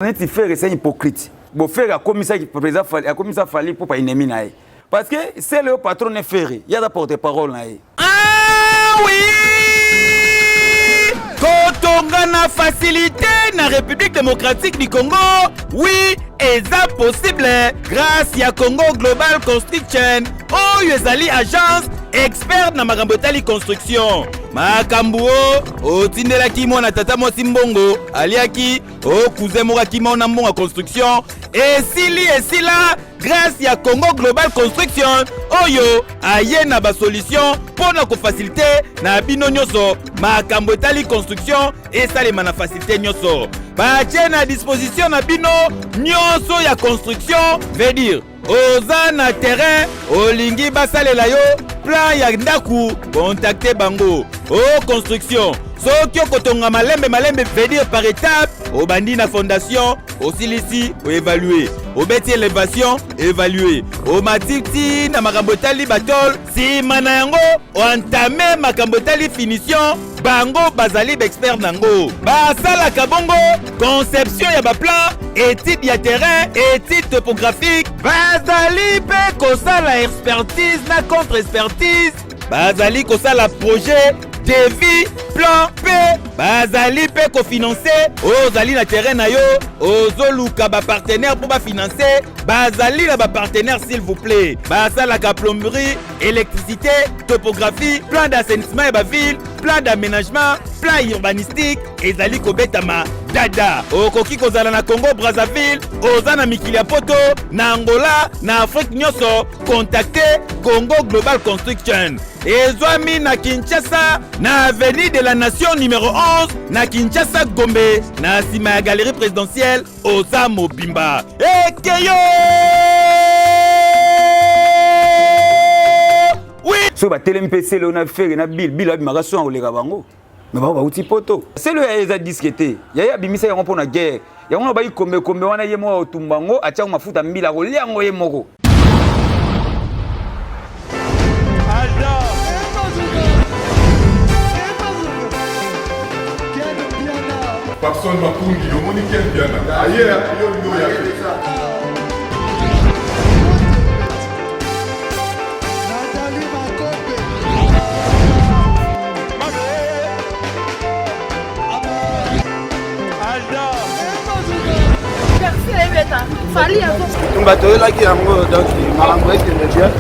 Neti Ferre c'est un hypocrite. Bon Ferre akomisa président Fally akomisa Fally pour pas ennemi na ye. Parce que c'est le patron ne Ferre, il y a da porte-parole na ye. Ah oui! Kotonga na facilité na République démocratique du Congo, oui, eza possible grâce ya Congo Global Construction oyo ezali agence expert na makambo etali construction. Makambo o otindelaki mwana tata mwasi mbongo aliaki o cousin moko akima na mbongo ya construction esili esila grâce ya Congo Global Construction oyo aye na basolution mpo na kofasilite na bino nyonso makambo etali construction esalema na fasilite nyonso batie na disposition na bino nyonso ya construction veut dire oza na terrain olingi basalela yo plan ya ndako kontakte bango o construction soki okotonga malembe malembe veut dire par étape obandi na fondation osilisi oevalue obeti elevation evalue omati ti na makambo etali batole nsima na yango oentame makambo etali finition bango bazali baexpert nango basalaka bongo conception ya baplan étude ya terrain étude topographique bazali mpe kosala expertise na contre expertise bazali kosala projet devis plan mpe bazali mpe kofinanse oyo ozali na terrain na yo ozoluka bapartenaire mpo bafinanse bazali na bapartenaire s'il vous plaît basalaka plomberie électricité topographie plan d'assainissement ya baville plan d'aménagement plan urbanistique ezali kobetama dada okoki kozala na congo brazzaville oza na mikili ya poto na angola na afrique nyonso contacte congo global construction ezwami na kinshasa na avenue de la nation numero 11 na kinshasa gombe na nsima ya galerie présidentielle oza mobimba ekeyo oui soki batelemi mpe sele na fere na bill bill abimaka son akoleka bango me bango bauti poto sele ya ye eza diske te ya ye abimisa yango mpo na guerre yango na bayi kombekombe wana ye moko akotumba yango atia yango mafuta mbila akolia yango ye moko Papson Makungi, omoni Ken Mpiana aye yo olingi oya te. Bitumba toyelaki yango donc makambo ekende bien.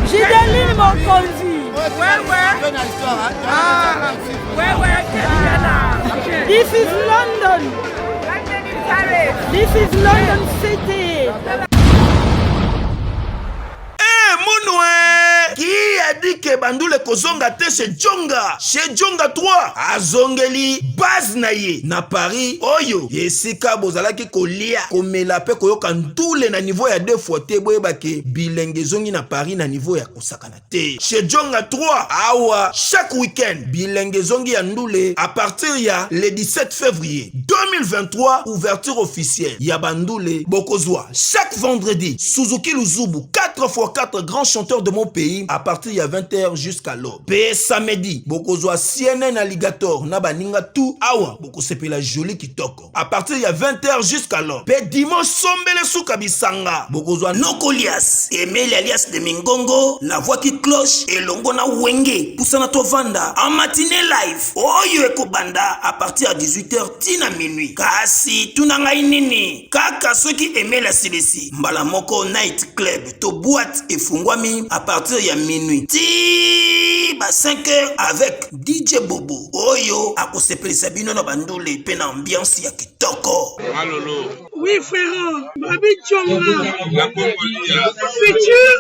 Gideline Mokonzi. Ouais, ouais. Ah, ouais, ouais. This is London. This is London City. Eh, munwe qui a dit que bandule kozonga te chez Djonga chez Djonga 3 azongeli base na ye na Paris oyo esika bozalaki kolia komela pe koyoka ndule na niveau ya deux fois te boyeba ke bilenge ezongi na Paris na niveau ya kosakana te chez Djonga 3 awa chaque week-end bilenge ezongi ya ndule à partir ya le 17 février 2023 ouverture officielle ya bandule bokozwa chaque vendredi Suzuki Luzubu 4 x 4 grands chanteurs de mon pays à partir ya 20h jusqu'à l'aube pe samedi bokozwa CNN Alligator na baninga tout awa bokosepela joli kitoko à partir ya 20h jusqu'à l'aube pe dimanche sombele suka bisanga bokozwa Nokolias Emeli alias de Mingongo la voix qui cloche elongo na Wenge pusana tovanda en matinée live oyo ekobanda à partir ya 18h ti na minuit kasi tuna ngai nini kaka soki Emeli asilisi mbala moko night club to boîte efungwami à partir ya minuit ti ba 5 heures avec DJ Bobo oyo akosepelisa bino na bandule mpe na ambiance ya kitoko. Malolo. Oui frère, Babi Djonga. Futur,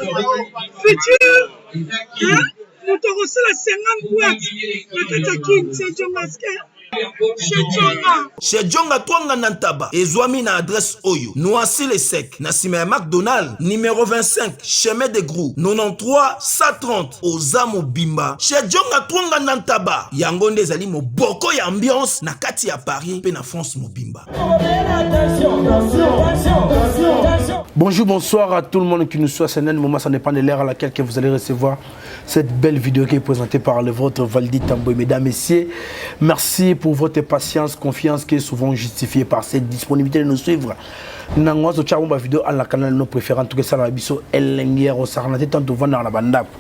futur, hein? moto akosala 50 boîte na kati ya kin se Djonga. Chez Djonga. Chez Djonga Twanga na Ntaba ezwami na adresse oyo Noisy le Sec na nsima ya McDonald numéro 25 chemin de Grou 93 130 oza mobimba Chez Djonga Twanga na Ntaba yango nde ezali moboko ya ambiance na kati ya Paris mpe na France mobimba. Bonjour, bonsoir à tout le monde qui nous suit à ce moment, ça dépend de l'heure à laquelle que vous allez recevoir cette belle vidéo qui est présentée par le vôtre Valdi Tambo. Mesdames, Messieurs, merci pour votre patience, confiance qui est souvent justifiée par cette disponibilité de nous suivre. Nango zo tcha ba vidéo à la canal nos préférents tout que ça la biso elengi rosarna te tanto vanda na bandako.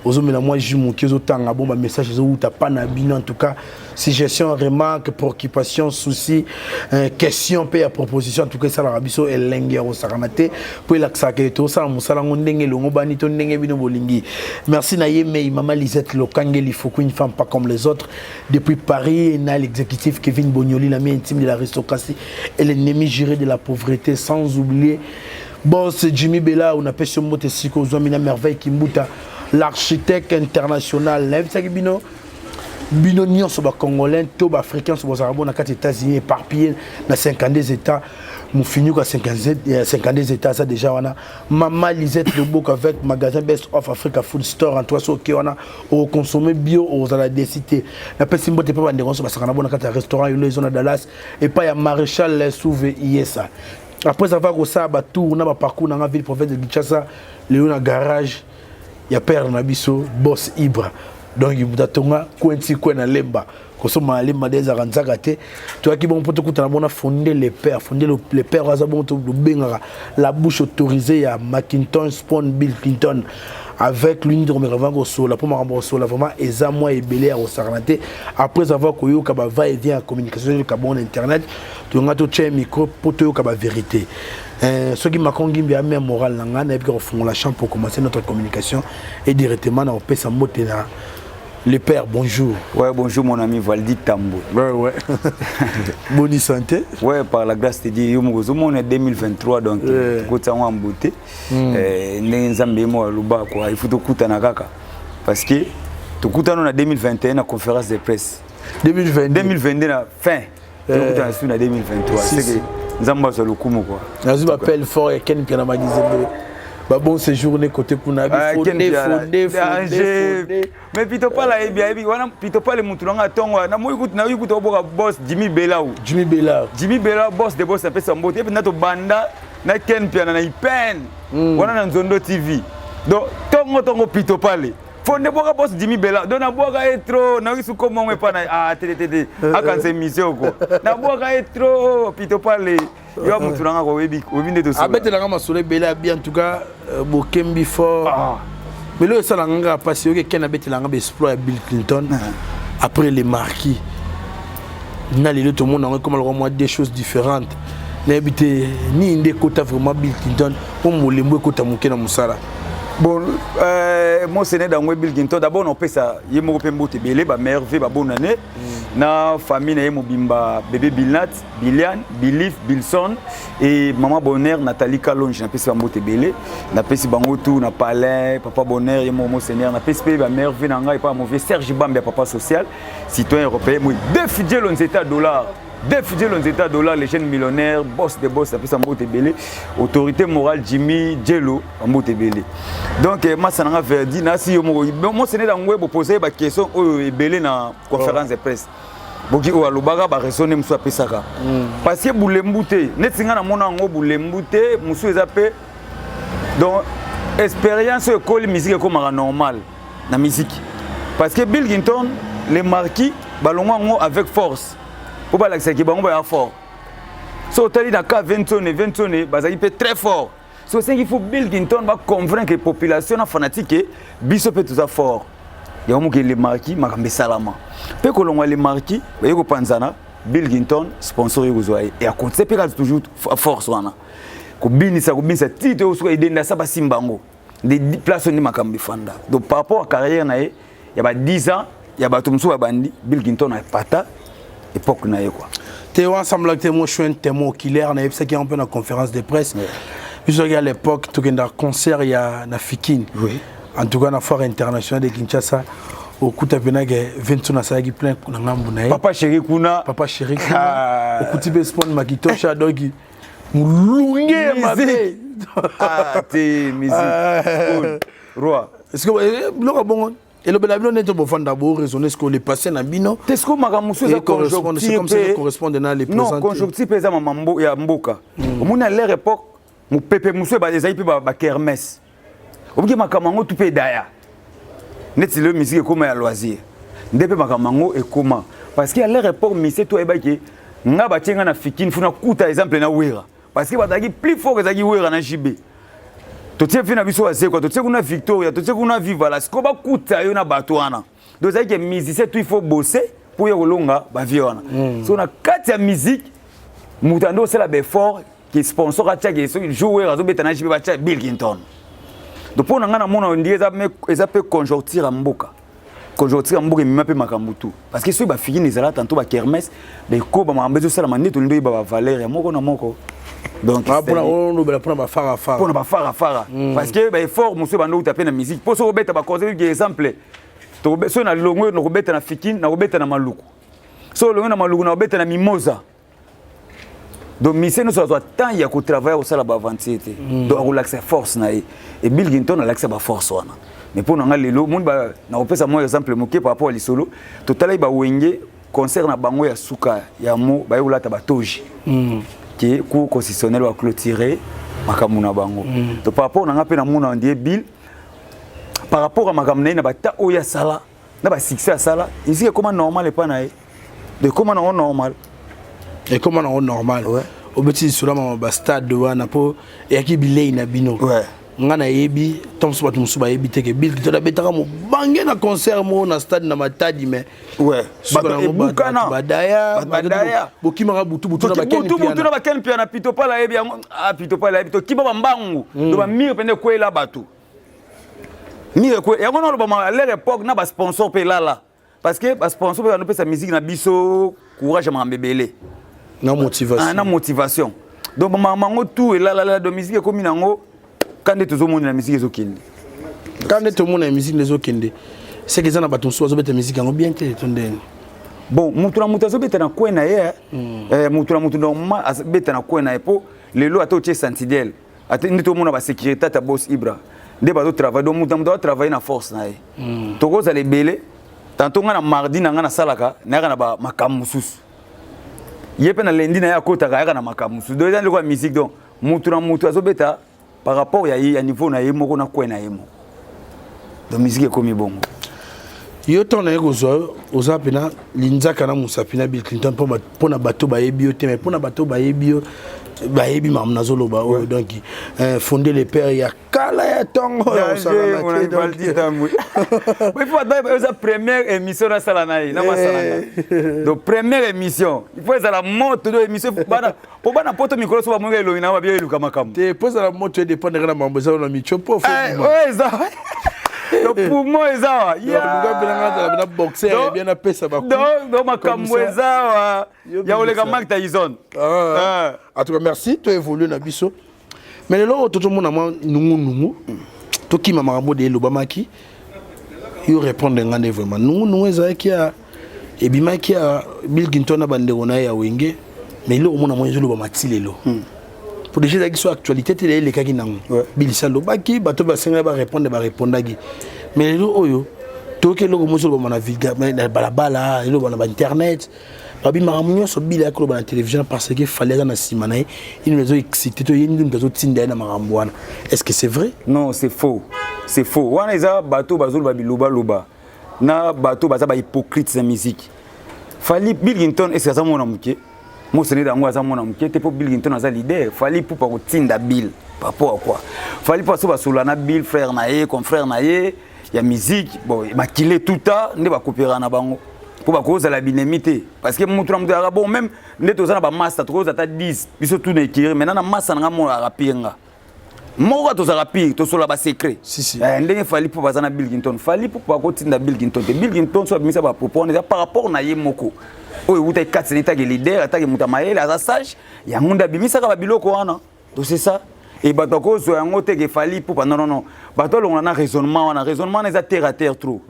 Ozomela mwa jus moke ozotanga bon ba message ezowuta pa na bino en tout cas suggestion remarque préoccupation souci euh, question mpe ya proposition en tout cas esalaka biso elengi ya kosakana te mpo elakisaka ete tosala mosala yango ndenge elongobani to ndenge bino bolingi merci na ye mei mama lisette lokange lifoku une femme pas comme les autres depuis paris na l'exécutif kevin bonioli l'ami intime de l'aristocratie et l'ennemi juré de la pauvreté sans oublier boss jimmy bela onapesi yo mbote esika ozwami na merveille kimbuta l'architecte international nayebisaki bino bino nyonso bacongolais to baafricain nyonso bozalaka bo na kati états-unis éparpillé na 52 états mofinuku ya 52 états aza déjà wana mama lisette loboko avec magasin best of africa food store en tout cas soki oke wana okoconsomme bio okozala desi te napesi mbote mpe bandeko nyonso basaka na bo na kati ya restaurant yolo ezo na dallas epai ya maréchal souve iyesa après avoir kosala batour na baparcours na nga ville province de kinshasa lelo na garage ya père na biso boss ibra donc moto atonga coin ti coin na lemba kosomba na lemba nde ezalaka nzaka te toyaki bongo mpo tokutana bona fonde le père fonde le père aza bongo tobengaka la bouche autorisée ya macintosh spawn bill clinton avec lui nde tokomeka vraiment kosola mpo makambo kosola vraiment eza mwa ebele ya kosakana te après avoir koyoka ba va et vient ya communication eleka bongo na internet toyonga totya micro mpo toyoka ba vérité Euh, soki Macron Ngimbi a même moral na ngai nayebi kofungola champ pour commencer notre communication et directement na kopesa mbote na le père bonjour ouais bonjour mon ami Valdi Tambo ouais ouais bonne santé ouais par la grâce de Dieu yo moko ozomona 2023 donc tokoti yango en beauté ndenge nzambe ye moko aloba quoi il faut tokutana kaka parce que tokutana na 2021 na conférence de presse 2022 2022 na fin tokutana su na 2023 c'est que nzambe azwa lokumu quoi nazwi bapele fort ya ken mpiana magizembe ba bon séjour ne côté kuna fonde fonde fonde mais pito pala ayebi ayebi wana pito pala mutu nanga tongo na moi kutu na kutu oboka boss Jimmy Belau Jimmy Belau Jimmy Belau boss de boss apesa mbote epe na to banda na Ken Piana na Ipen wana na Nzondo TV donc tongo tongo pito pale fonde bwaka boss Jimmy Bella donc nabwaka ye trop nayoki suko mongo epa na ah te te te akanisa émission ko nabwaka ye trop pito pale yo mutu nanga ko oyebi oyebi nde tosolo abetelanga masolo ebele abi en tout cas euh, bokembi fort ah. mais lelo esalanga nga mpasi yoki eken abetelanga baexploit ya bill clinton ah. après les marquis na lelo tomona yango ekoma lokwa mwa deux choses différentes nayebi te nini nde ekota vraiment bill clinton mpo molembo ekota moke na mosala bon euh, mosene dango bill clinton d'abord napesa ye moko mpe mbote ebele bamerve babonne année mm. na famille na ye mobimba bébé bilnat bilian bilif bilson et mama bonheur nathalie kalonge napesi bambote ebele napesi bango tout na palin papa bonheur ye moko moseigneur napesi mpe bamerve na ngai epa mauvais serge bambe ya papa social citoyen européen moi def dielo nzete ya dollar Def Djelo Nzeta Dollar, les jeunes millionnaires, boss de boss, apesa mbote ebele. Autorité morale Jimmy Djelo, mbote ebele. Donc eh, masa nanga Verdi, nasi yo moko, moi ce n'est ngwe bo poser ba question oyo ebele na conférence de presse. Boki oyo alobaka ba raisonner musu apesaka. Parce que bulembu te, neti nga na mona yango bulembu te, musu eza pe donc expérience oyo ekoli musique ekomaka normal na musique. Parce que Bill Clinton, les marquis balongwa yango avec force. Po balakisaki bango baya fort. So otali na cas Ventone, Ventone bazali pe très fort. So osengi faut Bill Clinton ba convaincre population na fanatique biso pe toza fort. Yango moke le marquis makambo esalama. Pe kolongwa le marquis baye kopanzana Bill Clinton sponsor ye kozwa ye. Et akontinue pe kaka toujours force wana. Kobinisa kobinisa ti to soka edenda sa basimba yango. Nde place nde makambo efanda. Donc par rapport à carrière na ye ya ba 10 ans ya bato mosusu babandi Bill Clinton apata époque na ye quoi. Te ensemble te moi je suis un témoin oculaire na yebisaki yango mpe na conférence de presse biso à l'époque tokenda concert ya na Fikine. Oui. En tout cas na foire internationale de Kinshasa. Okuta mpena ke Vincent asalaki plein na ngambu na ye. Papa chéri kuna. Papa chéri kuna. Ah. Okuti mpe Spawn Makitosha donc molunge ya mabe. Ah te musique. Ah. Roi. Est-ce que eh, biloko bongo elobela bino nde to bofanda bo raisonner ce que le passé na bino te ce que makambo mosusu eza conjoncture correspondre na les non conjoncture mpe eza mama ya mboka hmm. Omoni à leur époque mopepe mosusu ezali mpe bakermesse, omoki makambo yango tu mpe edaya neti lelo musique ekóma ya loisir nde mpe makambo yango ekóma parce que à leur époque mise to ayebaki nga batie nga na fikine funa kuta exemple na Wera parce que bazalaki plus fort, ezalaki Wera na JB. Totie fi na biso Azekwa, totie kuna Victoria, totie kuna Vivala. Sikoyo bakuta yo na bato wana, donc ezalaki ke musicien tout il faut bosser mpo ya kolonga bavie wana mm. So na kati ya musique moto ande osala baeffort ke sponsor atiaki soki jour azobeta na JB, batia Bill Clinton. Donc mpo na ngai namona ondire eza mpe conjoncture ya mboka. Conjoncture ya mboka emema mpe makambo tu parce que soki bafikini ezala tanto bakermesse bekoba makambo ezosalama nde tolingi toyeba bavaleur ya moko na moko. Donc olobela mpona bafarafara. Mpona bafarafara hmm. Parce que baeffort mosusu ebanda outa mpe na musique mpo soki obeta baconcert, exemple soki na longwe nakobeta na Fikine, nakobeta na Maluku, soki olongwe na Maluku nakobeta na Mimosa. Donc musicien nyonso azwa temps ya kotravaille, kosala baaventure te mm. Donc akolakisa force na ye e Bill Clinton alakisa baforce wana. Mais mpo na nga lelo moni nakopesa mwa exemple moke par rapport ya lisolo totalaki bawenge concert na bango ya suka ya mo baye kolata batoge ke cour constitutionnel baclôturer makambo na bango mm. Donc par rapport na nga mpe namona ondie Bill par rapport ya makambo na ye na bata oyo asala na basuccès asala, musique ekóma normal epa na ye, ekóma nango normal. Ekóma nango normal, ouais. Obeti lisolo mama bastade wana mpo eyaki bilei na bino ouais. Nga nayebi to mosusu bato mosusu bayebi te ke Bill Clinton abetaka mobange na concert moko na stade na Matadi, mais ouais. Ebukana badaya bokimaka butu butu na butu na bakeni pia na Pitopala ayebi yango. Ah, Pitopala ayebi tokima bambangu mm. Do bamire pene ekweyela bato, mire ekwe yango. Naloba à leur époque na basponsor mpe elala parce que basponsor mpe banopesa musique na biso courage ya makambo ebele. Na motivation. Ah, na motivation. Donc makambo yango tout elalala. Donc musique ekomi nango ka nde tozomona na musique ezokende. Ka nde tomona ya musique nde ezokende, seke eza na bato mosusu bazobeta musique yango bien te to ndeni? Bon, mutu na mutu azobeta na coin na ye mm. Eh, mutu na mutu normalement azobeta na coin na ye mpo lelo ata otie sentinelle ate nde tomona basécurité ata bos Ibra nde bazotravaille. Donc mutu na mutu azotravaille na force na ye mm. Tokozala ebele tantôt ngai na mardi na ngai nasalaka nayaka na makambo mosusu, ye mpe na lundi na ye akotaka ayaka na makambo mosusu. Donc eza ndeko ya musique. Donc mutu na mutu azobeta par rapport ya ye ya niveau na ye moko na coin na ye moko. Donc musique ekomi bongo. Yo ntango naye kozwa yo, oza mpena linzaka na mosapi na Bill Clinton mpo na bato bayebi yo te, mais mpo na bato bayebi yo, bayebi makambo nazoloba oyo. Donc fondé le père ya kala ya ntongo ya kosalana te. Eza première émission nasala na ye na masalanga. Donc première émission il faut ezala moto. Donc émission bana po bana poto mikolo so bamonga elongi na babia eluka makambo. Te, mpo ezala moto edépendre na makambo eza na micho mpo oyo eza donc poumon eza wa na boxer bien apesa. Donc makambo eza wa ya koleka Mike Tyson. En tout cas merci, to évolue na biso. Mais lelo oyo tozomona mwa nungunungu, tokima makambo de elobamaki. Yo répondre nga nde vraiment nungunungu ezalaki ya ebimaki ya Bill Clinton na bandeko na ye ya Wenge, mais eloko omona mwa ezolobama ti lelo po déjà ezalaki so actualité te, elekaki nango. Bilisi alobaki, bato basengaki barépondre, barépondaki. Mais lelo oyo toyoki eloko mosi olobama na balabala, eloba na bainternet, babi makambo nyonso Bila ayaki koloba na télévision parce que Fally aza na nsima na ye, ini azo excité to ye nde moto azotinda ye na makambo wana. Est ce que c'est vrai? Non, c'est faux, c'est faux. Wana eza bato bazoloba bilobaloba na bato baza bahypocrite na musique. Fally, Bill Clinton ese aza mwana moke moseneli yango, aza mwana moke te mpo Bill Clinton aza leader. Fally Ipupa kotinda Bill par rapport à quoi? Fally mpo aso basolola na Bill, frère na ye, confrère na ye ya musique. Bon, makile tuta nde bakopera na bango mpo bakozala binemi te parce que mutu na mutu azalaka bon. Même nde toza na bamaster, tokozala ata 10 biso tu na écurie. Maintenant na masa na nga moko azalaka pire, nga moko kaka tozalaka pire, tosolola basecret. Si, si. Eh, ndenge Fally mpo baza na Bill Clinton, Fally mpo bakotinda Bill Clinton te. Bill Clinton so abimisa bapropos wana eza par rapport na ye moko oyo ewutaki kati na ye take leader, atake moto ya mayele, aza sage, yango nde abimisaka babiloko wana. Donc c'est ça. E bato akozwa yango te ke Fally Ipupa, non, non, non. Bato alongola na raisonnement wana. Raisonnement wana eza terre à terre trop.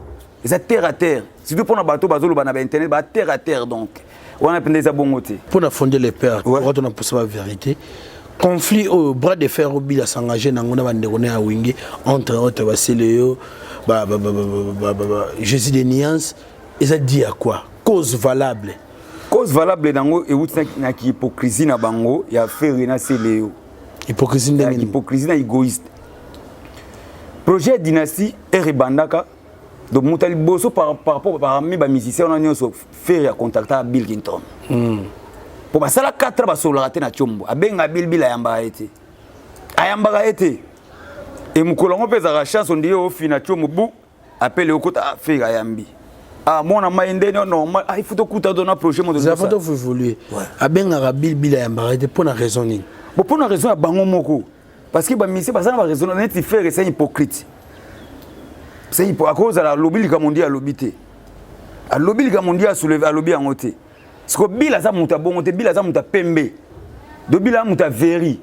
Eza terre à terre, surtout mpona bato bazoloba na bainternet, ba terre à terre. Donc wana mpenza eza bongo te. Mpo na fonder le père, ouais. Tona mposa ba vérité, conflit oyo bras de fer obila s'engager nango na bandeko na ya Wenge, entre autres basele yo ba, ba, ba, ba, ba, ba, ba, Jésus de nuance, eza dit à quoi? Cause valable? Cause valable nango euti na kihypocrisie na bango ya Ferre na Celeo. Hypocrisie ndenge? Hypocrisie na égoïste. Projet ya dynastie ere ebandaka, donc moto ya liboso par rapport parmi bamusicien wana nyonso, Ferre acontacta Bill Clinton. Po basala 4, basololaka te na Tiombo. Abenga Bill, Bill ayambaka ye te, ayambaka ye te. E mokolo yango mpe ezalaka chance, ondie ofina Tiombo bu apele okota, Ferre ayambi. Ah, mwana mai ndeni normal. Ah, il faut tokuta to na projet moto. Faut to évoluer. Abengaka Bill, Bill ayambaka ye te, mpo na raison nini? Bon, mpo na raison ya bango moko, parce que bamusicien baza na baraison neti Ferre, c'est hypocrite, c'est hypo akozala alobi likambo ndi alobi te, alobi likambo ndi asoulever, alobi yango te. Siko Bill aza moto abongo te. Bill aza moto apembe, do Bill aza moto averi,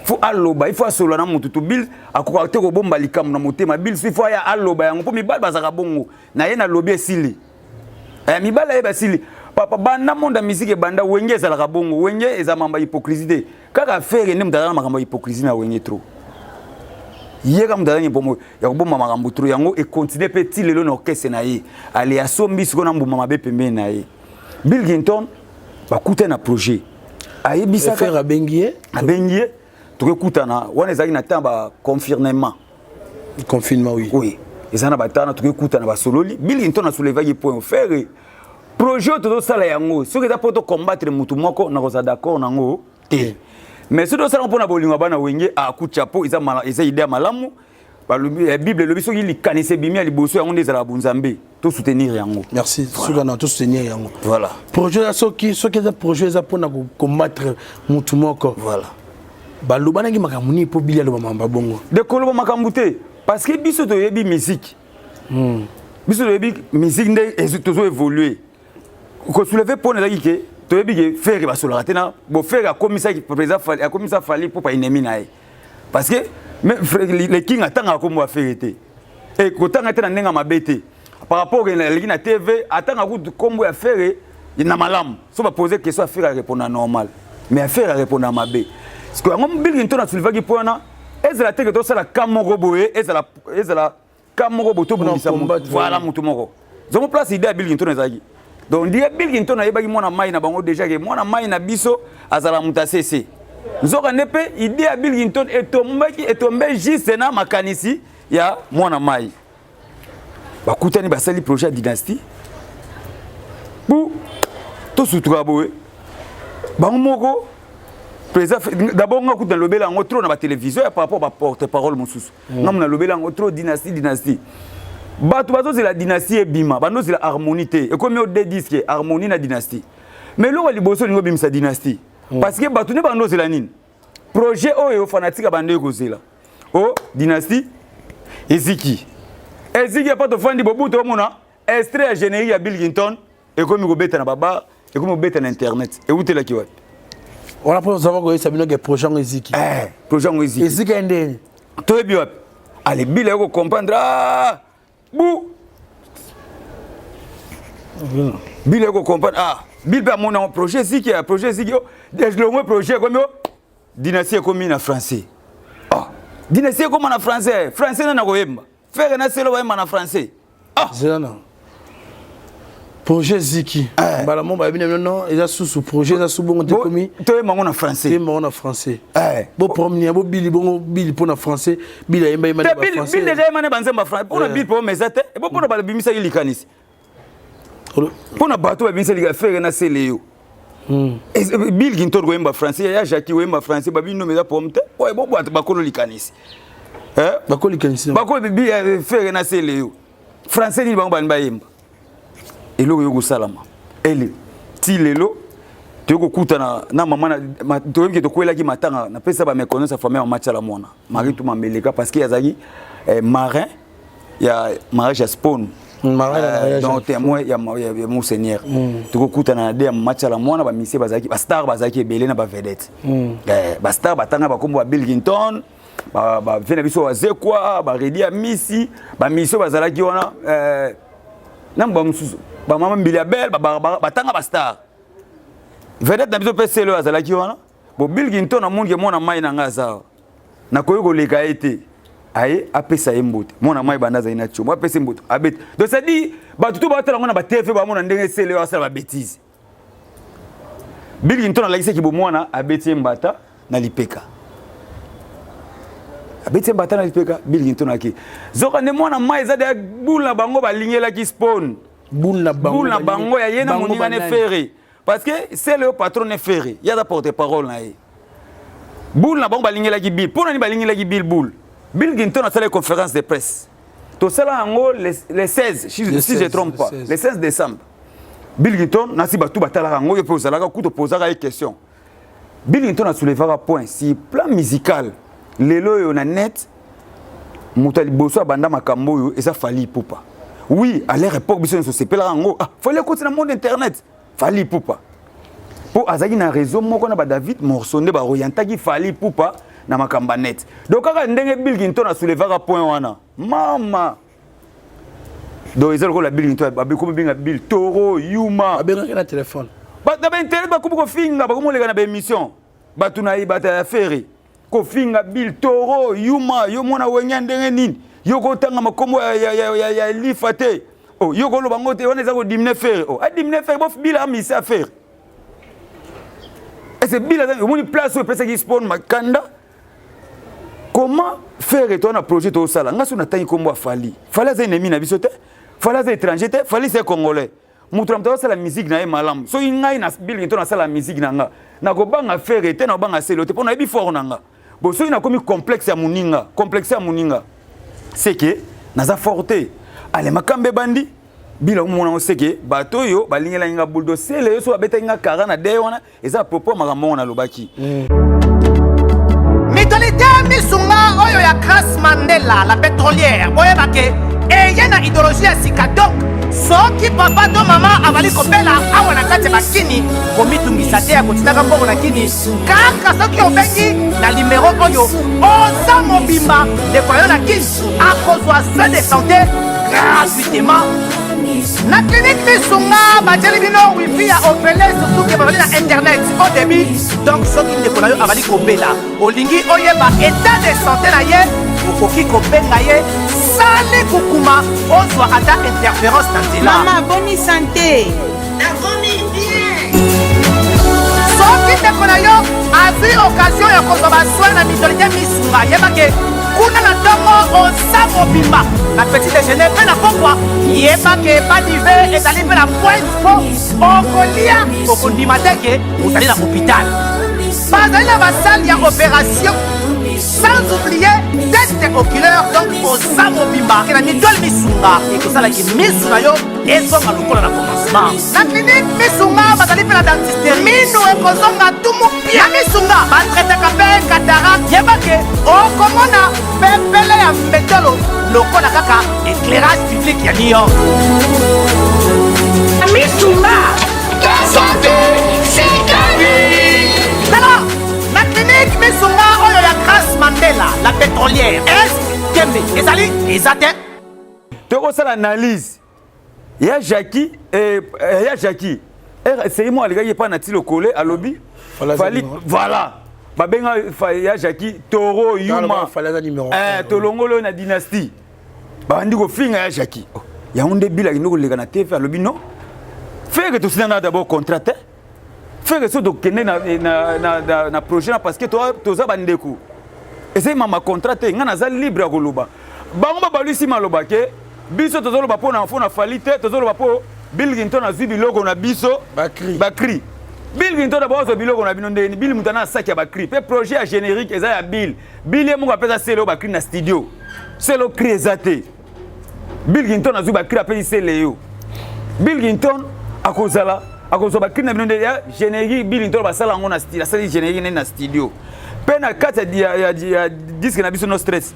faut aloba, il faut asolola na motu to. Bill akoka te kobomba likambo na motema. Bill, il faut aya aloba yango, mpo mibali bazalaka bongo na ye. Nalobi esili. Eh, mibali ayeba esili. Papa, banda monde ya musique ebanda, Wenge ezalaka bongo. Wenge eza mambo ya hypocrisie te. Kaka Ferre nde moto aza na makambo ya hypocrisie na Wenge trop. Ye kaka moto azangi mpomo ya kobomba makambo trop. Yango econtinue mpe ti lelo na orchestre na ye. Ale asombi sikoyo na mbuma mabe pembeni na ye. Bill Clinton bakutani na projet, ayebisaka Ferre abengi ye. Abengi ye, tokekutana. Wana ezalaki na temps baconfinement. Confinement, oui. Oui, eza na batana, tokekutana, basololi. Bill Clinton asoulevaki point: Ferre, projet oyo tozosala yango, soki eza mpo tocombattre motu moko, nakozala d'accord nango te. Mais soki tosala mpona bolingo ya bana Wenge, akutya po eza eza idée ya malamu. Balobi Bible elobi soki likanisi ebimi ya liboso, yango nde ezalaka bonzambe, tosoutenir yango. Merci. Suka na tosoutenir yango. Voilà. Projet eza, soki eza projet eza mpona combattre mutu moko, voilà, balobanaki makambo nini mpo Bill aloba makambo bongo? De koloba makambo te, parce que biso toyebi musique. Biso toyebi musique nde tozo évoluer. Kosoulever mpona ezalaki ke toyebi ke Ferre basolaka te na bo. Ferre akomisaki président Fally, akomisa Fally mpo pa ennemi na ye, parce que le King atangaka kombo ya Ferre te. E kotanga te na ndenge ya mabe te, par rapport aleki na TV, atangaka kutu kombo ya Ferre na malamu. So bapose question ya Ferre, arépondre normal, mais ya Ferre arépondre mabe. Parce que yango Bill Clinton asoulevaki mpo wana ezala te ke tosala ka moko boye, ezala ka moko boye, tobundisa, voilà, motu moko zongo place. Idée ya Bill Clinton ezalaki donc ndie Bill Clinton ayebaki mwana mai na bango déjà ke mwana mai na biso azala moto asese. Nzoka nde mpe idée ya Bill Clinton etombaki, etombe juste na makanisi ya mwana mai. Bakutani, basali projet ya dynastie. Bu tosutuka boye, bango moko président. D'abord nga kutu nalobela yango trop na batélévision ya par rapport baporte parole mosusu. Nga mo nalobela yango trop, dynastie, dynastie. Bato bazozela dynastie ebima, bandozela harmonie te. Ekomi o deux disque, harmonie na dynastie. Mais eloko ya liboso, olingi obimisa dynastie parce que bato nde bandozela nini? Projet oyo fanatique abandi kozela o dynastie eziki, eziki apa. Tofandi bobutu, omona extrait ya générique ya Bill Clinton ekomi kobeta na babar, ekomi kobeta na internet. Ewutelaki wapi? Wana mpo ozava koyebisa bino ke projet yango eziki. Eh, projet yango eziki. Eziki ya ndeni? Toyebi wapi. Ale Bill aye kocomprendre. Ah, bu Bill aye kocomprendre. Ah, Bill mpe amoni yango, projet eziki ya projet eziki. Longwe projet ekomi o dynastie, ekomi na français. Ah, dynastie ekoma na français. Français nani akoyemba? Ferre na Celeo bayemba na français? Ah, zela na projet ziki mbala mo bayebi na bino non, eza susu projet eza su bongo te, komi toyemba yango na français. Toyemba yango na français. Bopromenir bobili bongo Bill mpo na français, Bill ayemba yemba. Te, Bill déjà yemba ne banzemba français. Mpona Bill mpo eza te ebo mpona babimisaki likanisi, mpona bato babimisaki likanisi, Ferre na Celeo. Bill Clinton koyemba français, ya Jackie koyemba français, babino eza problème te. Oyo bo bato bakolo likanisi. Bakolo likanisi. Bakolo Ferre na Celeo, français nini bango bani bayemba? Eloko yo kosalama ele ti lelo, toyei kokutana na mama, toyebi ke tokwelaki matanga. Napesa baméconnaissance ya famille ya mama Tiala Mwana Marie Tuma Meleka, parce que azalaki marin ya mariage ya Spone, donc témoin ya Monseigneur. Tokokutana na de ya mama Tiala Mwana, bamisie bazalaki, bastar bazalaki ebele na bavedette. Bastar batanga bakombo ba Bill Clinton, bave na biso, bazekwa baredi ya misi, bamisio bazalaki wana. Na bamosusu bamama Mbilia Bel, batanga bastar vedette na biso mpe sele oyo azalaki wana. Bo Bill Clinton amoni ke mwana mai na ngai aza nakoki koleka ye te, aye apesa ye mbote. Mwana mai banda azali na tshombo, apesa ye mbote, abeti. Donc c'est à dire bato to batala yango na batv, bamona ndenge sele oyo asala babétise. Bill Clinton alakisaki bomwana, abeti ye mbata na lipeka, abeti ye mbata na lipeka. Bill Clinton ake zoka nde mwana mai eza deya boule na bango, balingelaki spawn. Boule na bango? Boule na bango ya ye na moninga ne Ferre, parce que c'est le patron ne Ferre, ye aza porte parole na ye. Boule na bango balingelaki Bill. Mpo nani balingelaki Bill boule? Bill Clinton asalaki conférence de presse, tosala yango le 16, si je trompe pas, le 16 décembre. Bill Clinton nasi bato batalaka yango, yo mpe ozalaka kutu, opozaka ye question. Bill Clinton asoulevaka point si plan musical lelo oyo na net, moto ya liboso abanda makambo oyo eza Fally Ipupa. Oui, à leur époque biso nyonso osepelaka yango. Ah, Fally akoti na monde internet, Fally Ipupa, mpo azalaki na réseau moko na badavid Morceau nde baorientaki Fally Ipupa na makambo ya net. Donc kaka ndenge Bill Clinton asoulevaka point wana, mama, donc eza lokola Bill Clinton bakomi benga Bill toro yuma. Babengaki na telefone? Na bainternet bakomi kofinga, bakomi koleka na baémission, bato na ye, bato ya Ferre kofinga Bill toro yuma, yo mwana Wenge ndenge nini yo kotanga makombo ya lifa te? Oh, yo koloba ngo te, wana eza kodiminuer Ferre. Oh, adiminuer Ferre? Bof, Bill amisi affaire ese Bill aza omoni place oyo epesaki spawn makanda. Comment faire to na projet tosala nga so natangi nkombo ya Fally? Fally aza ennemi na biso te, Fally aza étranger te, Fally c'est congolais. Moto na moto azosala musique na ye malamu. Soki ngai na Bill to nasala musique na nga, nakobanga Ferre te, nakobanga Selo te, mpo nayebi fort na nga. Bon, soki nakomi complexe ya moninga, complexe ya moninga, c'est que naza fort te. Ale, makambo ebandi bila omona ngo seke bato oyo balingelaki nga buldo sele yo so babetaki nga kara na de wana eza propos makambo ngo nalobaki. Mutualité Misunga oyo ya Grace Mandela la pétrolière, boyeba ke eye na idéologie ya sika. Donc soki papa to mama azali kobela awa na kati ya bakini, komitungisa te ya kotindaka mbongo na kini. Kaka soki obengi na limero oyo, oza mobimba, ndeko yo na kini akozwa soin de santé gratuitement. Na clinique Misunga batieli bino wifi ya ofele, surtout ke bazali na internet au débit. Donc soki ndeko na yo azali kobela, olingi oyeba état de santé na ye, okoki kobenga ye sali kukuma, ozwa ata interférence na nzela. Mama, boni santé? Nakomi bien. Soki ndeko na yo azwi occasion ya kozwa basoin na mutualité Misunga, yebake kuna na ntongo oza mobimba, na petit déjeuner mpe na pokwa, yebake badive ezali mpe na pointe, mpo okolia okondima te ke ozali na hôpital. Bazali na basale ya opération, sans oublier test oculaire. Donc oza mobimba na mutuelle Misunga, ekosalaki misu na yo ezonga lokola na commencement. Na clinique Misunga bazali mpe na dentiste, minu ekozonga tumu pia. Na Misunga batraitaka mpe cataracte, yebake okomona pepele ya mbetolo lokola kaka éclairage public ya New York. Misunga, santé c'est Tala, na clinique Misunga oyo ya Grace Mandela la pétrolière, est tembe ezali eza te. Tokosala analyse ya Jackie, ya Jackie sei mo alekaki epai na ti lokole, alobi Fally, voilà, babenga ya Jackie toro yuma, tolongoli oyo na dynastie, babandi kofinga ya Jackie. Oh, yango nde Bill akende koleka na TV, alobi non, Ferre tosinana d'abord contrat te. Ferre so tokende na projet na parce que toza bandeko, ezali mama contrat te. Ngai naza libre ya koloba. Bango babalwisi maloba ke biso tozoloba mpo na mpo na Fally te, tozoloba mpo Bill Clinton azwi biloko na biso, bacri Bill Clinton d'abord azwa biloko na bino ndeni? Bill moto ana asaki ya bacri mpe projet ya générique eza ya Bill. Bill ye moko apesa sele oyo bacri na studio, sele cri eza te. Bill Clinton azwi bacri, apesi sele yo. Bill Clinton akozala akozwa bacri na bino nde ya générique? Bill Clinton basala yango na style, asali générique nde na studio mpe na kati ya disque na biso No Stress,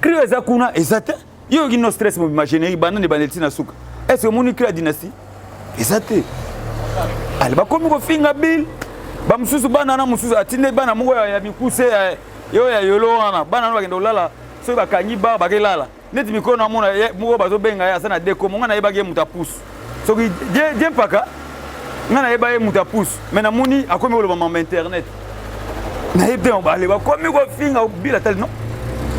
cri oyo eza kuna eza te. Yo oyoki No Stress mobima, générique banda nde bandeli ntina suka, est ce que omoni cri ya dynastie? Eza te. Ale, bakomi kofinga Bill. Bamosusu bana na mosusu atinde bana moko ya mikuse yo ya yolo wana, bana wana bakende kolala. Soki bakangi bar, bakelala. Neti mikolo namona moko bazobenga ye aza na dekomo, ngai nayebaki ye moto ya pusu. Soki die mpaka ngai nayeba ye moto ya pusu, mais namoni akomi koloba mama internet. Nayebi te bale bakomi kofinga bila tali non.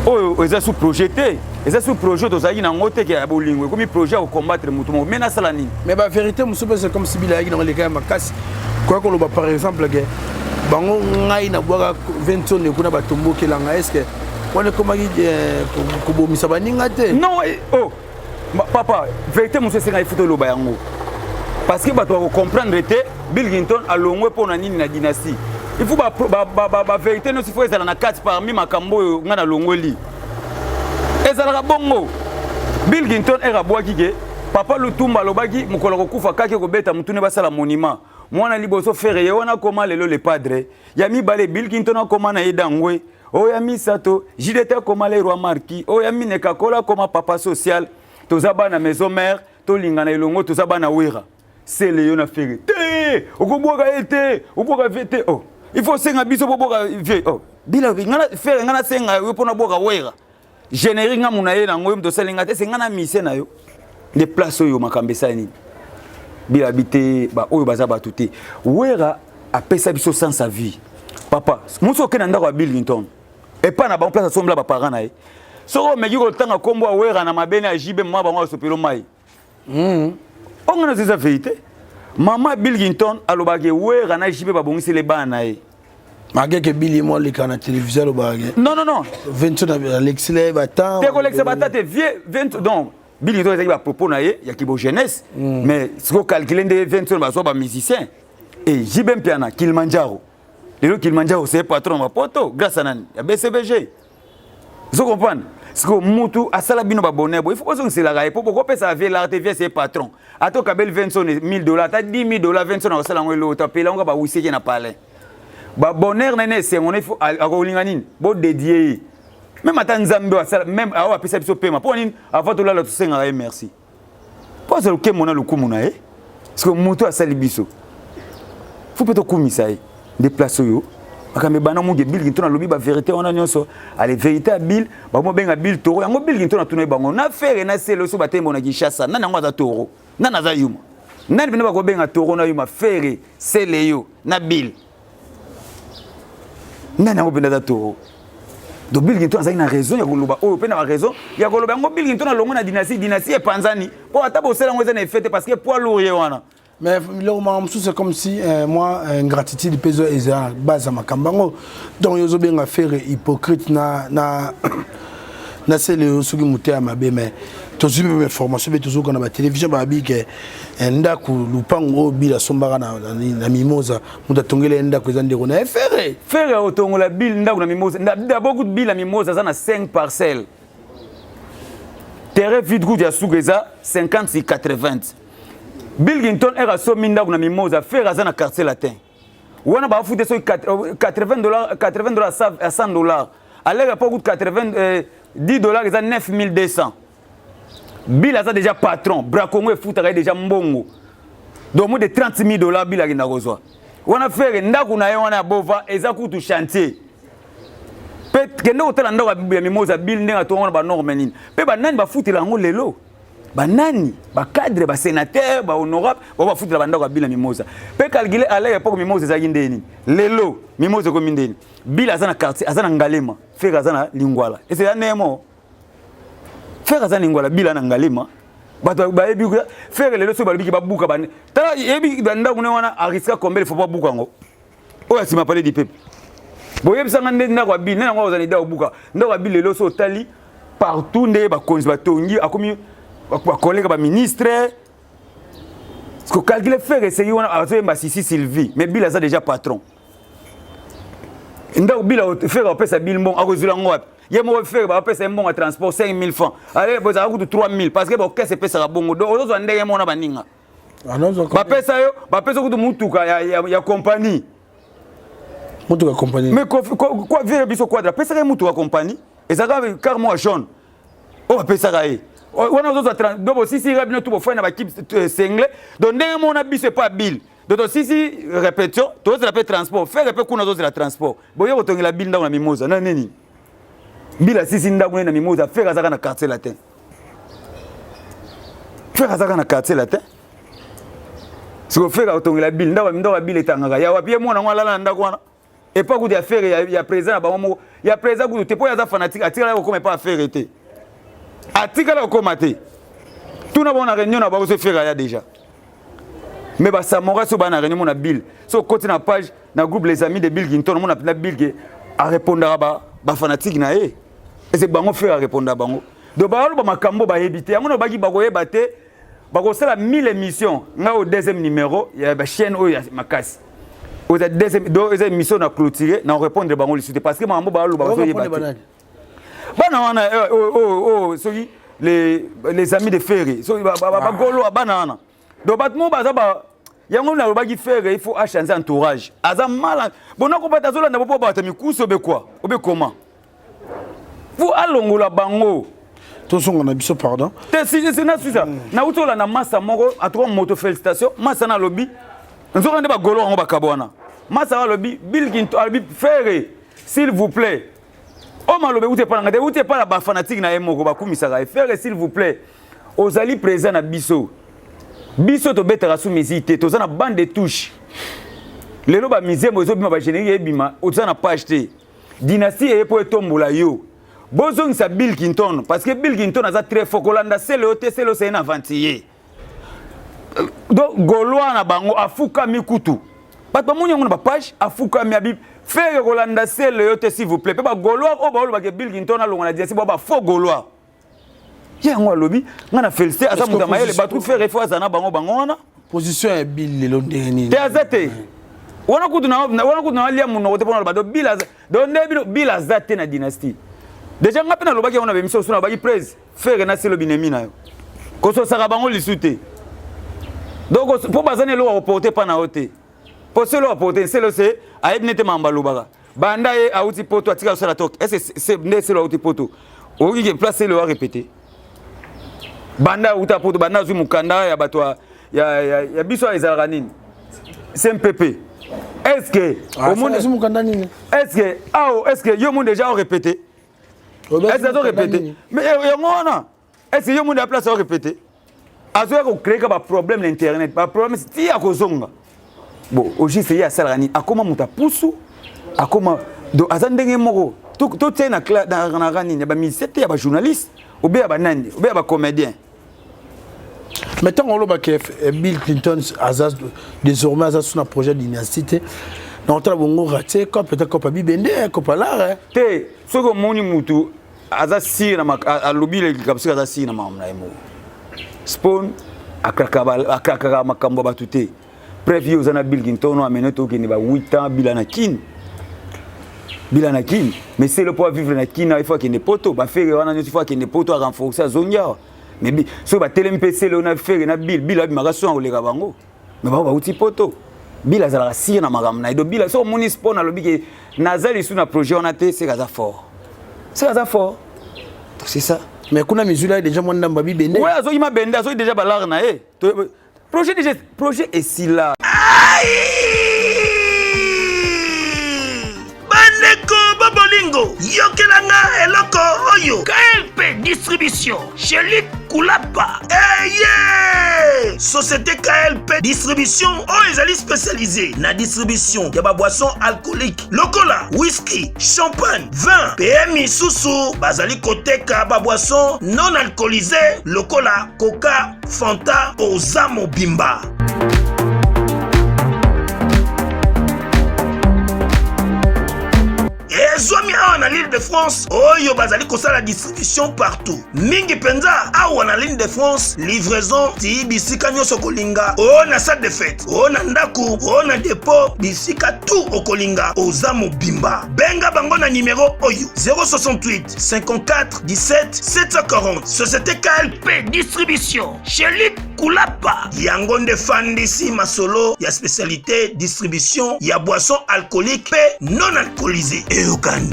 Oyo eza sous projet te. Eza sous projet tozalaki nango te ke ya bolingo ekomi projet ya kocombattre moto moko. Mais nasala nini? Mais ba vérité mosusu mpe c'est comme si bila ayaki nango eleka ya makasi. Koya koloba par exemple ke bango ngai nabwaka 20 kuna batombokelanga est-ce que wana ekomaki eh, kobomisa baninga te non eh, oh papa vérité mosusu esengaki futa oloba yango parce que bato bakocomprendre te bill clinton alongwe mpo na nini na dynastie il faut bavérité nyonso ifo ezala na kati parmi makambo oyo ngai nalongoli ezalaka bongo bill clinton ere abwaki ke papa lutumba alobaki mokolo akokufa kaki ekobeta motune basala monument mwana liboso fere ye wana akoma lelo le padre ya mibale bill clinton akoma na ye dangwe oyo ya misato jdt akoma le roi marki oyo ya mine kakola akoma papa social toza bana maison mère tolingana elongo toza bana wera sele yo na fere te okobwaka ye te obwaka vie te oh il faut osenga biso bobwaka vie oh bila ngana fere ngana senga yo mpona bwaka wera générique nga muna ye nango yo moto osali nga te se nga na mise na yo nde place oyo makambo esali nini bila bi te baoyo baza bato te wera apesa biso sans sa vie papa mosi okende na ndako ya bill clinton epai na bango place asombela baparent na ye soki omeki kotanga nkombo ya wera na mabene ya jb mama bango asopelo mai mm. onga nazo eza verité mama bill clinton alobaka wera na jb babongiseli bana na ye malgré que Billy moi aleka na télévision alobaka non non non 28 alekisela ye batan te kolekisa bata te vieux 20 donc Billy to ezalaki bapropos na ye ya kibo jeunesse mm. mais sikoyo calcule nde 20 bazwa bamusicien e JB Mpiana Kilimanjaro lelo Kilimanjaro c'est patron na bapoto grâce à nani ya BCBG ozo comprendre sikoyo mutu asala bino babonheur boye il faut bozongiselaka ye mpo bokopesa vie lar te vie c'est patron ata okabeli 20 1000 dollars ata 10 000 dollars 20 akosala yango eloko te apela yango bawiseke na palais babonheur na ye na esengo na akolinga nini bodedie ye meme ata nzambe asala meme awa apesa biso pema mpo nini avant tolala tosengaka ye merci mpo azala lokembo na lokumu na ye parceke moto asali biso fo mpe tokumisa ye nde place oyo makambo ebanda moke bill kinton alobi baverité wana nyonso ale verité ya bill bamobenga bill toro yango bill kinton atuna ye bango na fere na sele oso batembo na kinshasa nani yango aza toro nani aza yuma nani mpena bakobenga toro na yuma fere sele yo na bill nani yango mpenza aza toro donc bill clinton azalaki na raison ya koloba oyo mpe na baraison ya koloba yango bill clinton alongwe na dynastie dynastie epanzani mpo ata bosala yango eza na effet te parce que poids lourd ye wana mais biloko makambo mosusu c'est comme si euh, moi ingratitude mpe eza na base ya makambo yango donc yo ozobenga fere hypocrite na, na, na sele yo soki moto ya mabe mais tozwi mpe information mpe tozoka na batelevizio babi ke eh, ndako lupango oyo bila asombaka na, na, na mimosa moto atongela ye ndako eza ndeko na ye fere fere otongola bile ndako na mimosa d'abord kutu bile ya mimosa aza na 5 parcelles terrain vide kutu ya suka eza 50 si 80 bill clinton ere asombi ndako na mimosa fere aza na quartier latin wana bafute soki 80 dollars 80 dollars à 100 dollars à l'heure epoque kutu 80 euh, 10 dollars eza 9200 Bill aza déjà patron Bracongo efutaka ye déjà mbongo donc moins de 30 000 dollars Bill akenda kozwa wana fere ndako na ye wana ya bova eza kutu chantier mpe kende kotala ndako ya mimoza Bill ndenge atonga wana banorme nini mpe banani bafutela yango lelo banani bacadre basénateur bahonorable bao bafutela bandako ya Bill na mimoza mpe calcule à l'heure époque mimoza ezalaki ndenge nini lelo mimoza ekomi ndenge nini Bill aza na quartier aza na Ngalema fere aza na Lingwala ese ya nemo Ferre aza lingwala bila na ngalema bato bayebi Ferre lelo soki balobi ke babuka bane tala yebi bandako ne wana ariska combien il faut babuka yango oyo ya nsima palais du peuple boyebisanga nde ndako ya bile nde yango ozala ida obuka ndako ya bile lelo so otali partout nde bakonzi batongi akomi bakoleka baministre calcule Ferre eseki wana azoyemba sisi sylvie mais bile aza déjà patron ndako bila Ferre apesa bile mbongo akozwila yango wapi ye moko Ferre bapesa ye mbongo ya transport 5000 francs ale bozalaka kutu 3000 parce que baokese epesaka bongo donc ozozwa ndenge moko na baninga ah, bapesa yo bapesa kutu mutuka ya, ya, ya compagnie mutuka compagnie mais quoi vieux biso quadra apesaka ye mutuka compagnie ezalaka car moko jaune oyo bapesaka ye wana ozozwa do bosisi ka bino tu bofai na bakipe euh, sengle donc ndenge moko na biso epa bile donc tosisi répétition tozozela mpe transport Ferre mpe kuna ozozela transport boye kotongela bile ndako na mimosa na nini Bila sisi ndako na Mimosa, Ferre azaka na quartier latin. Ferre azaka na quartier latin. Siko Ferre otongela Bill, ndako ndako ya Bill etangaka. Ya wapi ye mwana ngo alala na ndako wana. Epa kutu ya Ferre ya, ya président na bango moko. Ya président kutu te po aza fanatique, atikala kokoma epa ya Ferre te. Atikala kokoma te. Tuna bango na réunion na bango so Ferre aya déjà. Mais ba samoura so ba na réunion mona Bill. So koti na page na groupe les amis de Bill Clinton mona na Bill ke a répondra ba ba fanatique na ye. Et c'est bango Ferre a répondre bango. Donc ba ba makambo ba yebite. Yango na baki ba koyeba te. Bakosala 1000 émissions nga au deuxième numéro ya ba chaîne oyo ya makasi. Oza deuxième donc eza émission na clôturer na répondre bango lisusu te parce que makambo ba loba bazo yeba te. Bana wana oh oh oh soki les amis de Ferre soki ba ba ba golo bana wana. Donc bato mo baza ba yango nalobaki Ferre il faut achanger entourage. Aza mal bona ko bata azolanda bopo bato mikusu obe quoi obe comment. Faut alongola bango. Tozonga na biso pardon. Te si si na susa. Na utola na massa moko en tout cas moto félicitation massa na lobi. Nzoka nde ba golo yango bakabo wana. Massa alobi Bill Clinton alobi Ferre s'il vous plaît. O malobe ute pa nga te ute pa ba fanatique na ye moko bakumisaka ye Ferre s'il vous plaît. Ozali présent na biso. Biso tobetaka sous musique te toza na bande de touche. Lelo ba musée mozo bima ba générique ebima oza na page te. Dynastie eye po etombola yo. Bozongisa Bill Clinton parce que Bill Clinton aza très fort kolanda sele yo te sele c'est un aventurier. Donc Gaulois na bango afukami kutu. Bato bamoni yango na ba page afukami abi Ferre kolanda sele yo te s'il vous plaît. Pe ba Gaulois oyo baolobaka Bill Clinton alonga na dynastie ba faux Gaulois. Ye yango alobi nga na félicité aza moto ya mayele bato Ferre faut aza na bango bango wana. Position ya Bill lelo ndenge nini? Te aza te. Wana kutu na wana kutu na lia monoko te pona loba do Bill aza do nde bino Bill aza te na dynastie. Déjà nga pe na lobaki yango na bemiso na lobaki presse Ferre na selo binemi na yo. Kososaka bango lisu te. Donc po baza na eloko ya koporter pa na yo te. Po selo aporter selo se ayebi nete mamba lobaka. Banda ye auti poto atika kosala tok. Est-ce que nde selo auti poto? Okoki ke place selo a répéter. Banda auta poto banda azwi mukanda ya bato ya ya ya biso ezalaka nini? CMPP. Est-ce que ah, omoni azwi mukanda nini? Est-ce que ah est-ce que yo monde déjà répété? Est-ce que azo répéter? Mais yango wana est-ce que yo monde ya place a répéter? Azoya ko créer ka ba problème na internet, ba problème ti akozonga. Bon, au juste ye asalaka nini? Akoma moto apusu, akoma donc aza ndenge moko. To tie na na na nini ya ba musicien te ya ba journaliste, ou bien ya ba nani, ou bien ya ba comédien. Mais tant on que Bill Clinton aza désormais aza sous un projet dynastie te. Na otala bongo raté ko peut-être ko pa bibende ko pa lar. Te soki omoni mutu aza sire na alobi likambo soki aza sire na makambo na ye moko. Spawn akrakaka makambo ya bato te. Bref, ye oza na Bill Clinton amene tokende ba 8 ans bila na Kin. Bila na Kin. Mais c'est le po vivre na Kin, il faut akende poto, ba Ferre wana nyonso il faut akende poto a renforcer azongi awa. Mais soki batelemi mpe sele na Ferre na Bill, Bill abimaka so akoleka bango. Mais bango bauti poto. Bill azalaka sire na makambo na ye. Donc Bill soki omoni Spawn alobi ke naza lisusu na projet wana te, c'est aza fort. C'est aza fort. Donc c'est ça. Mais kuna mizula déjà mwa ndamba bibende. Ouais, azoki mabende, azoki déjà balare na ye. Projet déjà, projet esila. Bandeko babolingo, yokela nga eloko oyo. KLP Distribution, chez Luc Kulapa. Eye! Société KLP Distribution oyo ezali spécialisée na distribution ya ba boissons alcooliques lokola whisky, champagne, vin pe misusu. Bazali koteka ba boissons non alcoolisées lokola coca, Fanta, oza mobimba. Ezwami awa na l'Île de France oyo bazali kosala distribution partout, mingi mpenza awa na l'Île de France, livraison ti bisika nyonso okolinga, o na salle de fête, o na ndako, o na dépôt, bisika tout okolinga, oza mobimba. Benga bango na numero oyo 068 54 17 740. Société KLP Distribution chez Luc Kulapa. Yango nde fandisi masolo ya spécialité distribution ya boisson alcoolique pe non alcoolisée. Eyokani.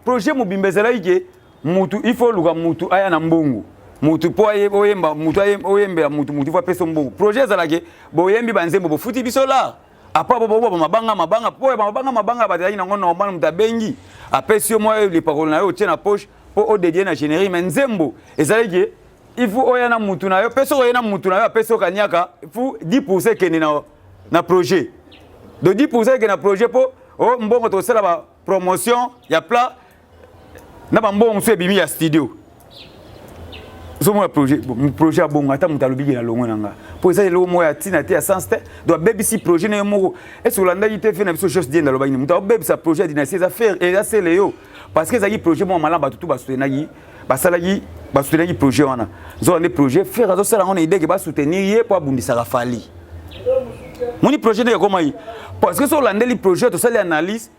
Projet mobimba ezalaki ke mutu il faut oluka mutu aya na mbongo, mutu po oyemba, mutu oyembela mutu, mutu faut apesa mbongo. Projet ezalaki boyembi banzembo bofuti biso la. Apa bobo mabanga mabanga po mabanga mabanga bazalaki nango normal, moto abengi apesi yo mwa lipakolo na yo, otie na poche mpo odedie na générique. Mais nzembo ezalaki, il faut oya na mutu na yo, mpe soki oye na mutu na yo, apesi yo kaniaka, il faut 10 ekende na projet. Donc 10 ekende na projet mpo o mbongo tosala ba promotion ya plat na bambongo mosusu ebimi ya studio. Ozomona projet, projet ya bongo, ata moto alobiki na longo na nga, mpo eza eloko moko ya ntina te, ya sens te. Donc abebisi projet na ye moko. Ese olandaki te fe na biso Jos Diende alobaki moto abebisa projet ya Dynastie eza faire, eza sele yo, parce que ezalaki projet moko malamu, bato tu basoutenaki, basalaki, basoutenaki projet wana. Nzoka nde projet Ferre azosala yango na idée ke basoutenir ye mpo abundisaka Fally. Moni projet ndenge ekomaki, parce que so olandeli projet, tosali analyse,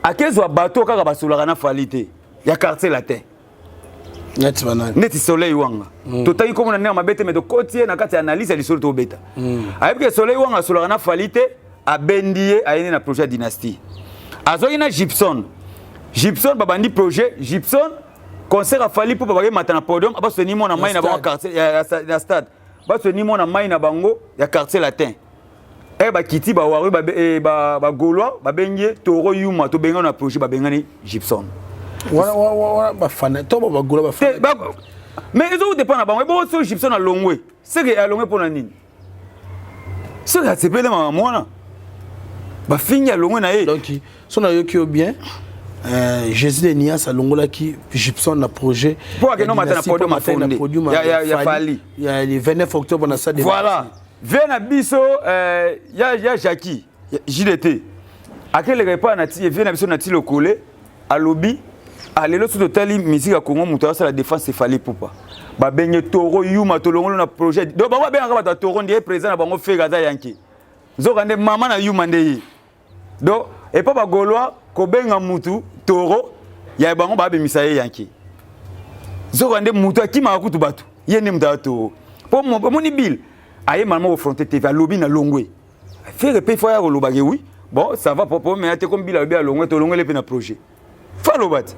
akezwa bato kaka basolaka na Fally te ya Quartier Latin. Neti banani? Neti Soleil Wanga. Totaki komona ndenge mabe te, me tokoti ye na kati ya analyse ya lisolo tobeta. Ayebi ke Soleil Wanga asolaka na Fally te, abendi ye, ayeni na projet ya Dynastie, azwaki na Gibson. Gibson babandi projet Gibson, concert a Fally mpo babaki mata na podium, basoni mona mai na bango quartier ya stade, basoni mona mai na bango ya Quartier Latin. E bakiti bawari, bagaulois babengi ye toro yuma, tobengani na projet, babengani Gibson. Bafana to bagola bafana? Mais ezodépend na bango. Ebongo so Gibson alongwe, seke alongwe mpo na nini? Soki asepele mama mwana bafingi, alongwe na ye. Donc so nayoki yo bien, Jésus de Nias alongolaki Gibson na projet. Mpo akende omata na podium ya Fally. Ya le 29 octobre na stade. Voilà, ve na biso ya Jackie JDT akeleka epai na ti vie na biso na ti lokole, alobi alelo so totali musique ya Congo, moto azosala défense e Fally Ipupa, babenge toro yuma, tolongolo na projet. Donc bango babengaka bato ya toro, ndie président na bango Ferre aza yanke, nzoka nde mama na yuma nde ye. Donc epa bagaulois, kobenga mutu toro ya bango, babimisa ye yanke, nzoka nde mutu akimaka kutu bato, ye nde mutu aza toro. Mpo omoni Bill ayemana moko Frontier TV, alobi na longwe Ferre mpe fo aya kolobake oui, bon, ça va popo, mais ate comme Bill alobi alongwe, tolongwele mpe na projet, fo aloba te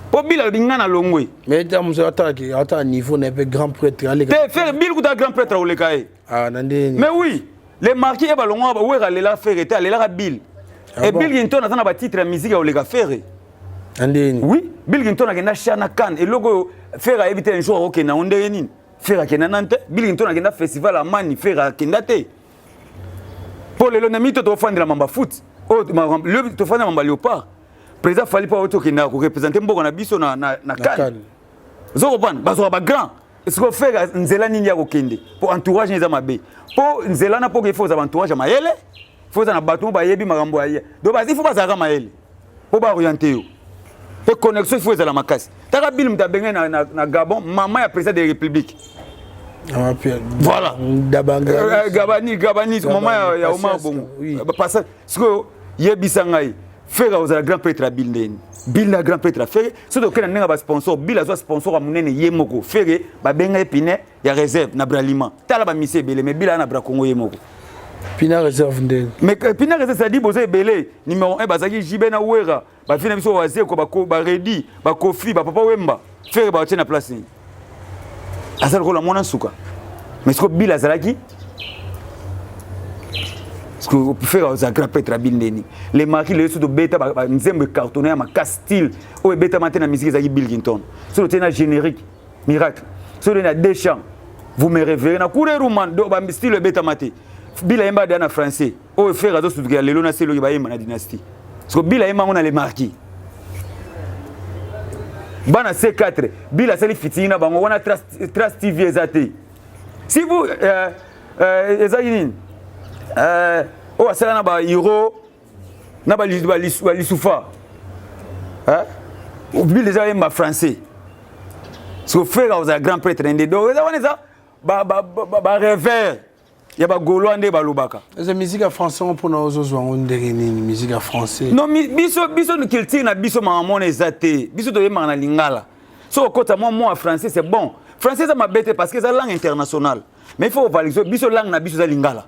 mpo Bill alobi nga na longwe. Mais ta mosu atalaki ata niveau na ye mpe grand prêtre aleka. Te, Ferre, Bill kuta grand prêtre akoleka ye. Ah, na ndenge? Mais oui, les marquis ye balongwa, Wera alela Ferre te, alelaka Bill. Ah et bon? Bill Clinton aza na batitre ya musique ya koleka Ferre. Na ndenge? Oui, Bill Clinton akenda chana kan, eloko oyo Ferre ayebi te un jour akokenda yango ndenge nini. Ferre akenda nani te. Bill Clinton akenda festival amani, Ferre akenda te. Mpo lelo na mito tofandela mamba foot oyo, tofandela mamba léopard, président Fally mpo auti okendaka koreprésente mboka na biso na CAN. Ozo comprendre, bazwaka bagrand. Siko Ferre nzela nini ya kokende? Mpo entourage eza mabe, mpo nzela na mpo il faut ozala entourage ya mayele, faut ozala na bato mo bayebi makambo ya ye. Donc il faut bazalaka mayele mpo baoriente yo, mpe connexion il faut ezala makasi. Taka Bill moto abengani na Gabon, mama ya président de la République. Voilà. Gabani, Gabani, mama ya Omar Bongo. Pasa sikoyo, yebisa ngai, Ferre ozala grand prêtre ya Bill ndeni? Bill na grand prêtre ya Ferre? Soki tokende ndenge ya basponsor, Bill azwa sponsor ya monene ye moko. Ferre babenga ye pine ya réserve na Bralima. Tala bamisi ebele, mais Bill aza na Bracongo ye moko. Pina réserve ndenge? Mais pine réserve, c'est-à-dire boza ebele, numéro 1 bazalaki JB na Wera, bavi na biso Wazeko, baredi, bakofi, bapapa Wemba. Ferre batie na place nini? Aza lokola mwana nsuka. Mais siko Bill azalaki Ferre aza grand prêtre ya Bill ndeni? Les marquis lelo so tobeta nzembo ecartonné ya makasi, style oyo ebetama te na musique, ezalaki Bill Clinton. So totie na générique miracle, so toye na deux chants, vous me reverrez na kureruman, do bastyle ebetama te. Bill ayemba da na français oyo Ferre azosutukela lelo na selo oyo bayemba na Dynastie. Siko Bill ayemba yango na les marquis bana C4. Bill asali featuring na bango wana, Trace TV eza te. Si vous ezalaki nini oyo asala na bahero na balisufa, Bill déjà ayemba français. Siko Ferre ozala grand prêtre nde? Donc eza wana, eza barêveur ya bagaulois nde balobaka. Eza musique ya français ngo mpona ozozwa yango ndenge nini, musique ya français? Non, biso culture na biso makambo wana eza te. Biso toyembaka na lingala. So okota mwa mwa français, c'est bon. Français eza mabe te, parce que eza langue internationale, mais il faut ovalise biso langue na biso eza lingala.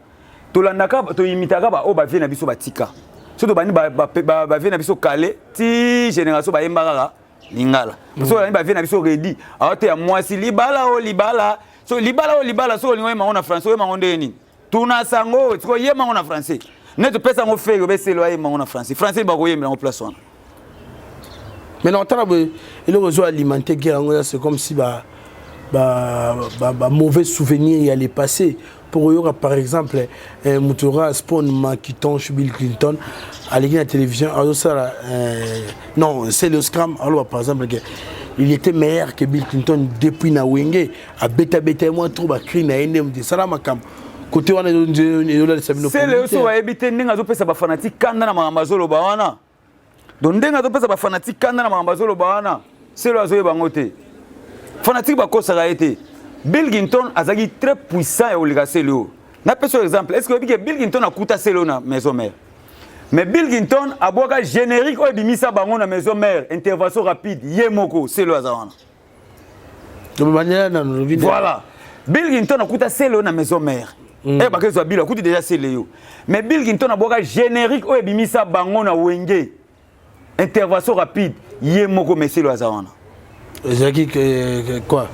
Tolandaka, toyimitaka baoyo bavie na biso batika. So tobandi bavie na biso kale ti génération, bayemba kaka lingala. So olandi bavie na biso redi aote ya mwasi libala o libala, so libala o libala, so olingi oyemba ngo na français, oyemba ngo ndenge nini? Tuna sango sikoyo, yemba ngo na français. Neti opesa yango Ferre obeselo ayemba yango na français. Français bakoyembela yango place wana. Mais na otala boye eloko ezo alimenter guerre yango c'est comme si ba ba, ba, ba mauvais souvenirs ya le passé pour oyoka par exemple eh, moto oka spawn makitonche Bill Clinton aleki na télévision azosala eh, non c'est le scram aloba par exemple que il était meilleur que Bill Clinton depuis na Wenge abetabeta ye mwa trop bacri na ye nde moto esala makambo kote wana ezolalisa bino. Sele oso bayebi te ndenge azopesa bafanatike kanda na makambo azoloba wana. Donc ndenge azopesa bafanatike kanda na makambo azoloba wana, Sele azoyeba yango te. Fanatike bakosaka ye te. Bill Clinton azalaki très puissant ya koleka Sele oyo. Napesa yo exemple, est ce que oyebi ke Bill Clinton akuta Sele oyo na maison mère? Mais Bill Clinton abwaka générique oyo ebimisa bango na maison mère, intervention rapide, ye moko Sele oyo aza wana. Voilà, Bill Clinton akuta Sele oyo na maison mère. Eh, bakezwa Bill akuti déjà Sele yo. Mais Bill Clinton abwaka générique oyo ebimisa bango na Wenge, intervention rapide, ye moko. Mais Sele aza wana. Ezalaki quoi?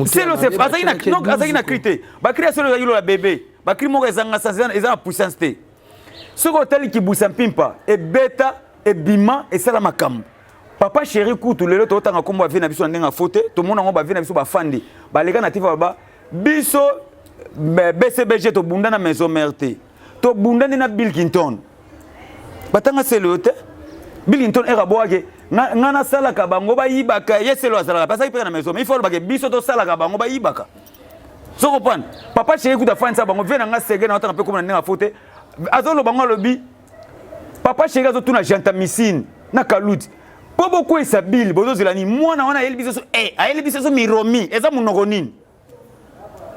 Sele azalaki na cri te. Bacri ya Sele ezalaki lola bébé, bacri moko ezanga sens, eza na puissance te. Soki otali Kibusa Mpimpa ebeta, ebima, esala makambo. Papa Chéri kutu lelo totanga nkombo bavie na biso na ndenge afo te. Tomona yango, bavie na biso bafandi baleka na tiva baba biso BCBG. Tobunda na maison mère te, tobunda nde na Bill Clinton. Batanga Sele oyo te. Bill Clinton ere abwakake nga nasalaka bango bayibaka ye. Sele azalaka mpe azalaki mpe na maison, mais il faut alobake biso tosalaka bango bayibaka. So comprendre, Papa Chéri kuta afandisa bango vie na nga sege na otanga mpe komona ndenge afo te. Azoloba ngo, alobi Papa Chéri azotuna Gentamisine na Kaluti mpo bokweyisa Bile, bozozela nini? Mwana wana ayeli biso so eh, ayeli biso so miromi eza monoko nini?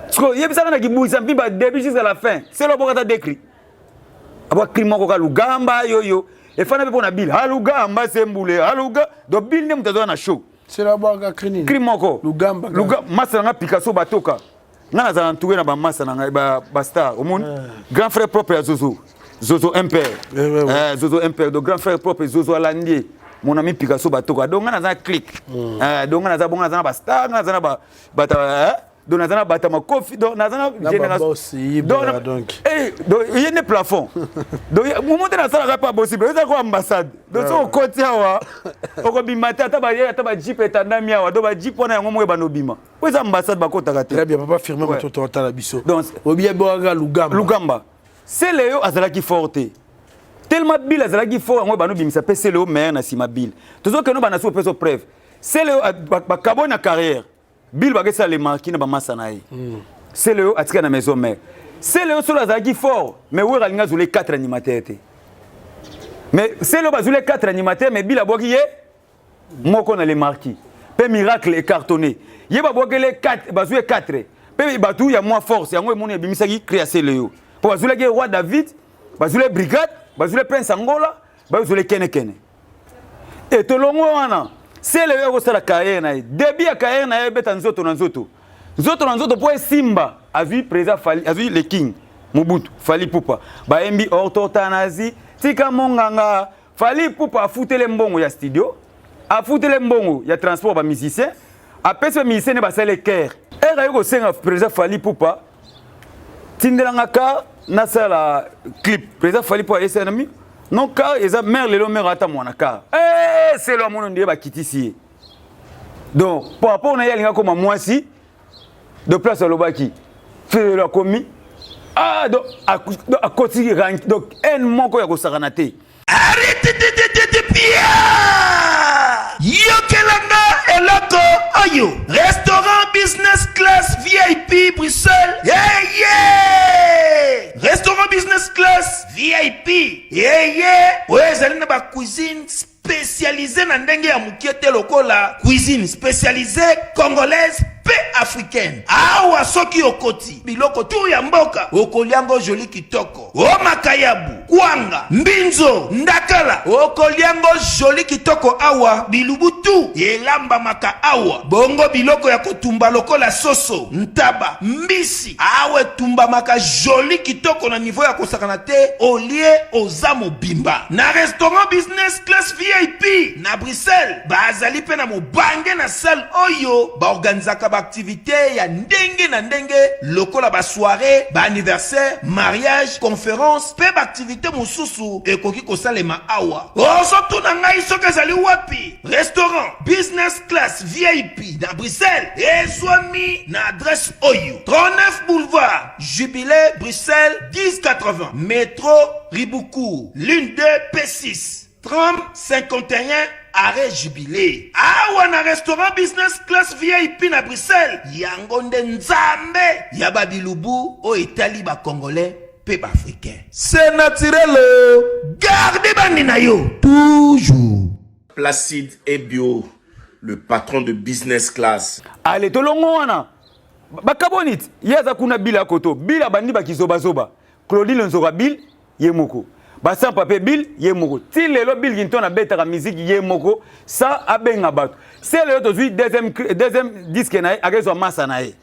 Siko yebisaka na Kibuisa Mpimba, début jusqu'à la fin, Selo abokata deux cris. Abwa cri moko ka lugamba yoyo efanda mpe mpo na Bile alugamba sembule aluga. Donc Bile nde moto azoya na show. Selo abwaka cri nini? Cri moko. Lugamba. Luga masa na nga Picasso batoka. Nga nazala entouré na bamasa na ngai bastar omoni. Grand frère propre ya Zozo, Zozo Impère, Zozo Impère. Donc grand frère propre Zozo alandi ye, mon ami Picasso batoka. Donc nga naza na clique. Donc nga naza bongo, naza na bastar, nga naza na bata, donc naza na bata makofi, donc naza na génération. Donc ye nde plafond. Donc momo te nasalaka pas possible, eza ko ambassade. Donc soki okoti awa, okobima te. Ata baye, ata bajeep etandami awa, donc bajeep wana yango moko ebanda obima po eza ambassade, bakotaka te. Très bien, papa Firmin. Bato otala biso. Donc obi abwaka lugamba. Lugamba. Sele oyo azalaki fort te tellement Bill azalaki fort, yango bano bimisa mpe Sele oyo meilleur na nsima Bill. Tozokende bana so opesa preuve. Sele oyo bakaboni na carrière Bill, bakesala le marquis na bamasa na ye. Sele oyo atika na maison mère. Sele oyo solo azalaki fort, mais Wera alingi azwele 4 animateur te. Mais Sele oyo bazwele 4 animateur, mais Bill abwaki ye moko na le marquis mpe miracle ecartonné. Ye babwakele 4, bazwi 4 mpe bato ya mwa force. Yango emoni ebimisaki cri ya Sele oyo mpo bazwilaki roi David, bazwile brigade, bazwile prince Angola, bazwile kenekene. E tolongo wana, Sele oyo akosala carrière na ye, début ya carrière na ye ebeta nzoto na nzoto, nzoto na nzoto mpo esimba. Azwi président Fali, azwi le king Mobutu Fally Ipupa, bayembi ortotanazi tika monganga. Fally Ipupa afutele mbongo ya studio, afutele mbongo ya transport bamusicien, apesi bamusicien nde basali kere. Ere aye kosenga président Fally Ipupa: tindelanga car nasala clip. Président Fally mpo ayesala na mi non, car eza mare lelo, mare ata mwana car. Eh, Selo amono ndie bakitisi ye. Donc par rapport na ye alinga koma mwasi de place, alobaki Felo akomi, ah, donc akoti rank. Donc haine moko ya kosakana te. Yokelanga eloko oyo: restaurant business class VIP Bruxelles. Yeye, restaurant business class VIP yeye oyo ezali na bacuisine spécialisé na ndenge ya mokie te, lokola cuisine spécialisée congolaise mpe africaine. Awa soki okoti, biloko tu ya mboka okoliango joli kitoko: o makayabu, kwanga, mbinzo, ndakala, okoliango joli kitoko. Awa bilubu tu elambamaka awa, bongo biloko ya kotumba lokola soso, ntaba, mbisi, awa etumbamaka joli kitoko na niveau ya kosakana te. Olie, oza mobimba. Na restaurant business class VIP na Bruxelles, bazali mpe na mobange na salle oyo baorganizaka. baaktivite ya ndenge na ndenge lokola basoiree, baanniversaire, mariage, conference mpe baaktivite mosusu ekoki kosalema awa. Ozotuna ngai soki ezali wapi? Restaurant Business Class VIP na Bruxelles ezwami na adresse oyo: 39 boulevard Jubilé, Bruxelles 1080, métro Riboucourt, ligne 2 P6, tram 51 arrêt Jubilé. Awa na restaurant Business Class VIP na Bruxelles, yango nde nzambe ya babilubu oyo etali bacongolais mpe baafricain. C'est naturel, garde bandi na yo toujours. Placide Ebio, le patron de Business Class. Ale, tolongo wana bakaboni ti ye aza kuna. Bila koto bila bandi bakizobazoba, Claudine Nzoka Bill ye moko, basampa mpe Bill ye moko. Ti lelo Bill Clinton abetaka miziki ye moko sa abenga bato. Se lelo tozwi deuxième disque na ye, akezwa masa na ye,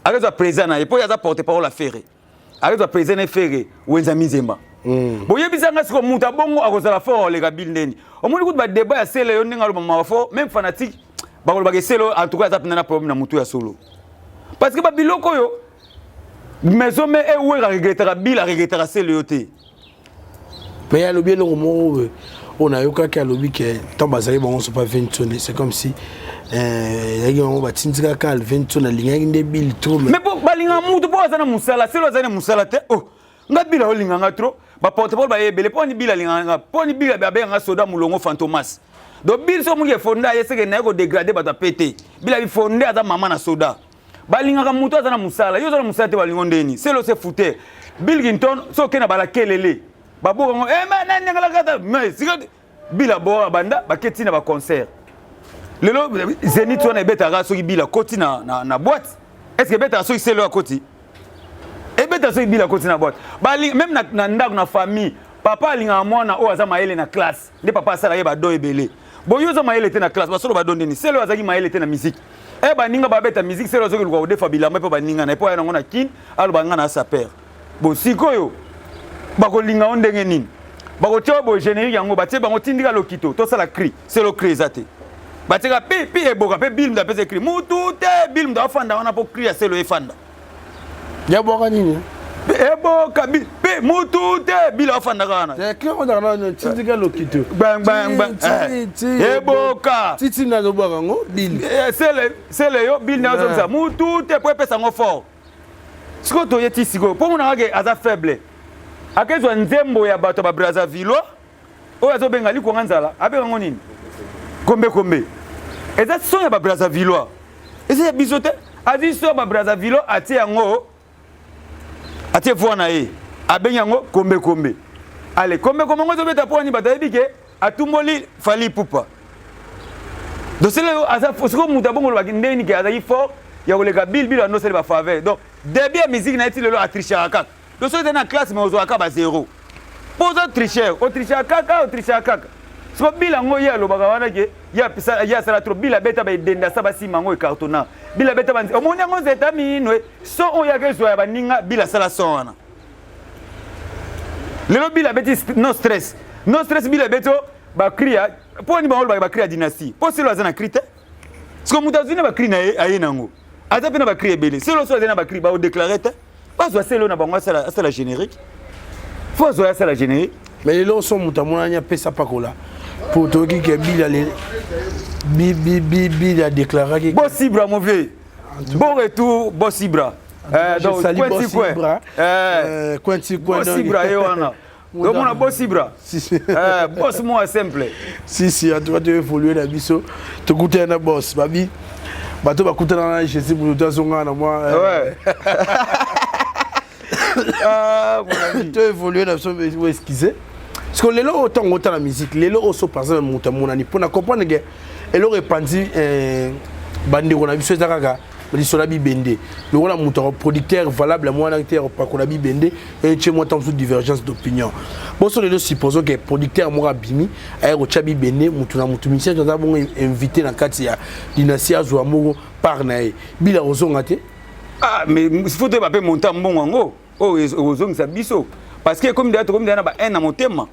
akezwa président na ye, mpo ye aza porte parole affaire, akezwa président na ye Ferre Wenza Mizemba. Boyebisanga siko, moto abongo akozala fort oleka Bill ndeni? Omoni kutu badébat ya sele yo ndenge aloba mawa fort, même fanatique bakolobaka esele. En tout cas, aza mpenza na problème na motu ya solo, parce que babiloko oyo maison me ewera aregretaka, Bill aregretaka sele yo te. Mais alobi eloko moko oyo nayokaki, alobi ke ntango bazali bango so pa Ventone, c'est comme si ezalaki bango batindi kaka Ventone, alingaki nde Bill trop. Mais po balingaka mutu mpo aza na mosala. Selo azali na mosala te. Oh, nga Bill aolinganga trop, baporte parole baye ebele. Mpo ni Bill alingaka nga, mpo ni Bill abenganga soda molongo Fantomas. Donc Bill so omongi efonde aye seke naye kodégrader bato ape te. Bill abi fonde aza mama na soda. Balingaka moto aza na mosala. Yo oza na mosala te, balingo ndeni? Selo se fute Bill Clinton so oke na balakelele babokango nanyangalakata. Mais sika Bill aboka banda baketi na baconcert lelo, Zénith wana ebetaka soki Bill akoti na boîte. Est ce que ebetaka soki selo akoti? Ebeta soki Bill akoti na boîte. Même na ndako, na famille, papa alingaka mwana oyo aza mayele na classe, nde papa asalaka ye bado ebele. Boyo oza mayele te na classe, basolo bado ndeni? Selo azalaki mayele te na musique. E baninga babeta musique, selo azoki luka kodefa bilamba mpo baninga na ye, mpo aya nango na kine, aloba nga na sapeur. Bon, sikoyo bakolinga yo ndenge nini? Bakotia boye générique yango, batie bango tindika lokito, tosala cri. Selo cri eza te, batieka pi pi eboka mpe Bill mutu apesa cri mutu te. Bill mutu afanda wana mpo cri ya selo efanda. Yabwaka nini? Eboka mpe mutu te, Bill afandaka wana. Tindika lokito. Gbangbangba eboka. Titi nazobwaka yango Bill. Sele yo Bill nazongisa mutu te mpo epesa yango fort. Sikoyo toye ti sikoyo mpo monaka ke aza faible, akezwa nzembo ya bato ya babrazzaville oyo azobenga likonga nzala, abenga yango nini, kombekombe. Eza son ya babrazzavillois, eza ya biso te. Azwi son ya babrazzavillois, atie yango, atie voix na ye, abengi yango kombekombe. Ale, kombekombe yango ezobeta mpo wani bato ayebi ke atumboli Fally Ipupa. Donc sele aza sikoyo moto abongo olobaki ndenge ke azalaki fort ya koleka Bill. Bill andosali bafaveur. Donc début ya musique na ye ti lelo atrichaka kaka. Donc soki ezali na classe, mais ozwaka kaka ba zéro mpo oza tricheur, otrichaka kaka, otrichaka kaka. Siko Bill yango ye alobaka wana ke ye asala trop. Bill abeta baedenda sa basima yango ecartonna. Bill abeta, omoni yango nzeta minwe son oyo yaka ezwa ya baninga. Bill asala son wana. Lelo Bill abeti no stress, no stress. Bill abeti o bacri ya mpo nini? Bango olobaka bacri ya dynastie mpo selo aza na cri te. Siko moto azwi na bacri na ye, aye nango, aza mpe na bacri ebele. Selo so aza na bacri, baodéclarer te, bazwa selo na bango asala générique. Fo azwa asala générique. Mais lelo so moto amonani apesa pakola po toyoki ke Bill adéclaraki. Boss Ibra, mon vieux, bon retour, Boss Ibra. Donc coin coin, coin coin, Boss Ibra ye wana. Omona Boss Ibra, boss mwa simple. Si si, en tout cas toévolue na biso, tokutana na boss babi, bato bakutana na Jésus, moto azongana na mwa. Toévolue na biso, excuse. Parce que lelo oyo ntango otala musique lelo oyo so, par exemple moto amonani mpona comprendre ke eloko epanzi bandeko na biso eza kaka lisolo ya bibende. Lokola moto producteur valable mwana te ya kopakola bibende, etie mwa ntango mosusu divergence d'opinion. Boso lelo, supposons ke producteur moko abimi, aye kotya bibende, motu na motu musicien aza bongo invité na kati ya dynastie, azwa moko part na ye. Bila kozonga te. Ah, mais faut toyeba mpe monta mbongo yango oyo ekozongisa biso, parce que ekomi deya, tokomi deya na ba haine na motema,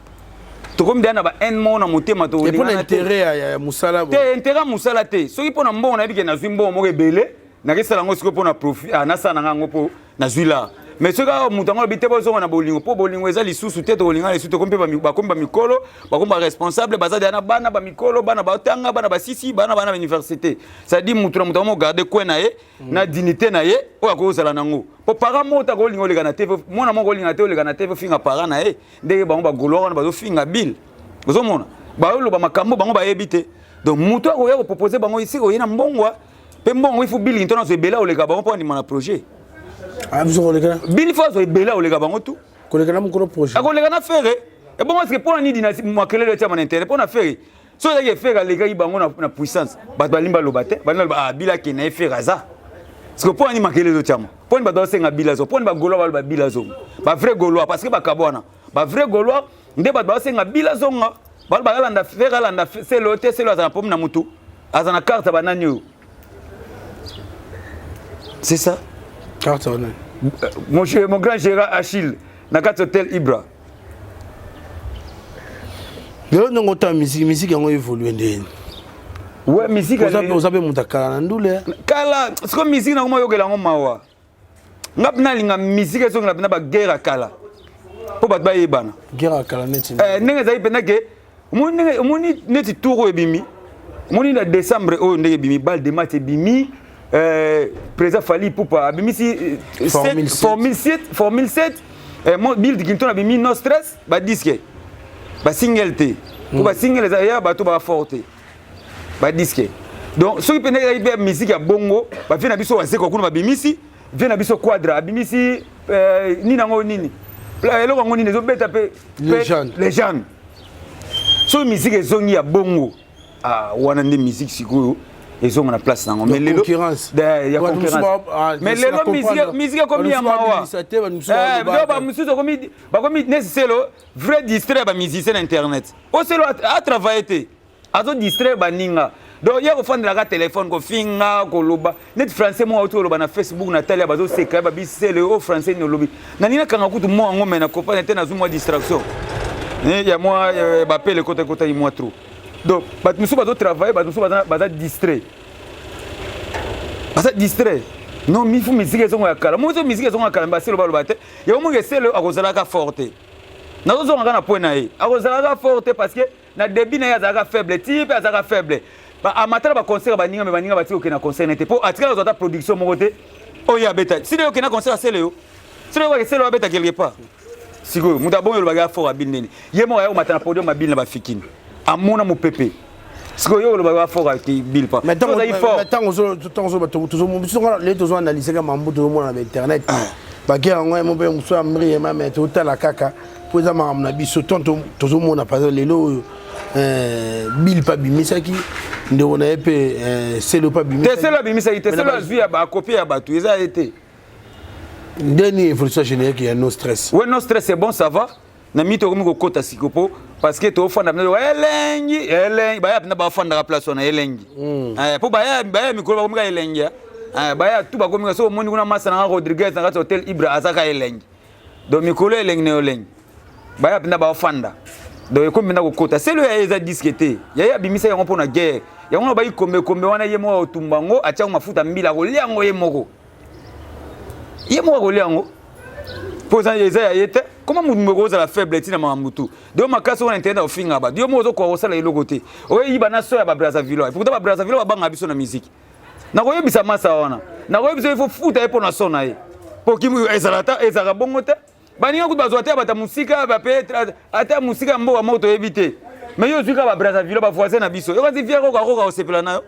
tokomi deya na ba haine moko na motema. Mpona intérêt ya mosala. Te, intérêt ya mosala te. Soki mpo na mbongo, nayebi ke nazwi mbongo moko ebele. Nakesala yango sikoyo mpo na profit, ah, nasala na nga yango mpo nazwi la. Mais soki kaka moto yango alobi te bozonga na bolingo, mpo bolingo eza lisusu te, tokolingana lisusu, tokomi mpe bakomi bamikolo, bakomi baresponsable, baza deya na bana bamikolo, bana batanga, bana basisi, bana bana bauniversité. C'est-à-dire moto na moto yango garde coin na ye na dignité na ye oyo akozala nango. Mpo parent moko te akolinga oleka na TV, mwana moko olinga te oleka na TV ofinga parent na ye, ndenge bango bagolois wana bazofinga Bill. Ozomona baoloba makambo bango bayebi te. Donc moto akoya kopropose bango esika oye na mbongwa mpe mbongo ifu Bill Clinton azwa ebele oleka bango mpo andima na projet. Ah, biso koleka Bill fo azwa ebele oleka bango tu. Koleka na mokolo projet. Akoleka na Ferre. Ebongo eske mpo na nini dynastie makelele etiama na intérêt mpo na Ferre? Soki ezalaki Ferre alekaki bango na puissance, bato balingi baloba te, balingi baloba ah Bill akende na ye Ferre aza. Parce que mpo na nini makelele ezotiama? Mpo nini bato basenga Bill azonga? Mpo nini ba Gaulois baloba Bill azonga? Ba vrai Gaulois parce que bakabwana. Ba vrai Gaulois nde bato basenga Bill azonga. Baloba alanda Ferre alanda Selo te, Selo aza na problème na mutu. Aza na carte banani oyo. C'est ça. Carte banani. Mon, mon grand Gérard Achille na kati hôtel Ibra. Lelo ndenge otala musique, musique yango évolue ndeni. Ouais, musique oza mpe moto akala na ndule. Kala, siko musique nango moyokela yango mawa. Nga mpe nalinga musique ezongela mpenza baguerre ya kala mpo bato bayebana. Guerre ya kala neti ndenge ezali mpenza ke omoni neti tour oyo ebimi, omoni na décembre oyo ndenge ebimi balle de match ebimi, président Fally Ipupa abimisi formule 7, formule 7, Bill Clinton abimi no stress, ba disque ba single te po ba single eza ya bato ba fort te, ba disque. Donc soki mpenza ezalaki mpe musique ya bongo, bavie na biso wazekwa kuna babimisi vie na biso quadra abimisi nini yango nini eloko yango nini ezobeta mpe légende. Soki musique ezongi ya bongo, ah, wana nde musique sikoyo ezonga na place nango. Mais lelo ya concurrence, mais lelo musique musique ekomi ya mawa. Donc bamosusu bakomi bakomi neti Selo vrai distrait ya bamusicien na internet. O Selo atravaille te, azo distraire baninga. Donc ye kofandelaka telefone kofinga koloba neti français moko auti koloba na Facebook na tali ya bazoseka ye babisele oyo français nini olobi. Nalingi nakanga kutu mwa yango me na kopane te, nazwi mwa distraction ya mwa bapele ekota ekotaki mwa trop. Donc bato mosusu bazotravaille, bato mosusu baza distrait, baza distrait. Non, mifu musique ezongo ya kala, moso musique ezongo ya kala, baselo baloba te yango monge Selo akozalaka fort te. Nazozonga kaka na point na ye, akozalaka fort te parce que na début na ye azalaka faible, ti mpe azalaka faible. Amatala baconcert baninga, me baninga batiki kokende na concert na ye te mpo atikala kozwa ata production moko te oyo abeta. Silo okende na concert ya Selo yo, Selo oyokaka Selo abeta quelque part. Sikoyo moto abongi olobaki afort abili nini, ye moko aya komata na podium abili na bafikini amona mopepe. Sikoyo yo olobaki afort abili pa ozali fort. Ntango lelo tozo analyse kaka mambo tozomona na bainternet, baguerre yango yamo mpe mosu ya mri ema, me totala kaka mpo eza makambo na biso. Tant tozomona par exemple lelo oyo Bill mpe abimisaki ndeko na ye mpe Selo mpe abimisaki te. Selo abimisaki te, Selo azwi ya bakopie ya bato eza ye te. Ndeni évolution générique ya no stress. Ouais, no stress c'est bon, ça va. Na mito okomi kokota siko po parce que tofanda mpenza elengi elengi, baya mpenza bafandaka place wana elengi po baya baya mikolo bakomi ka elengi, baya tu bakomi ka. Soki omoni kuna masa nanga Rodriguez na kati ya hotel Ibra azaka elengi. Donc mikolo elengi na elengi baya mpenza bafanda. Donc ekomi mpenza kokota. Selo ya ye eza disque te, ya ye abimisa yango mpo na guerre yango na bayi kombe kombe wana, ye moko akotumba yango, atia yango mafuta mbila, akolia yango ye moko, ye moko akolia yango mpo eza ya ye te. Koma motu moko ozala faible ntina makambo tu do makasi wana internet ofinga bato, yo moko ozokoka kosala eloko te, oyeyiba na so ya babrazzaville. Pourtant babrazzaville babanga biso na musique. Nakoyebisa masa wana, nakoyebisa ifo futa ye mpo na so na ye, mpo ezala ezalaka bongo te. Baninga kutu bazwa te bata mosika bape ata mosika ya mboka moko toyebi te, mais yo ozwi kaka babrazzaville bavoisin na biso, yokanisi fier okoka kosepela na yo,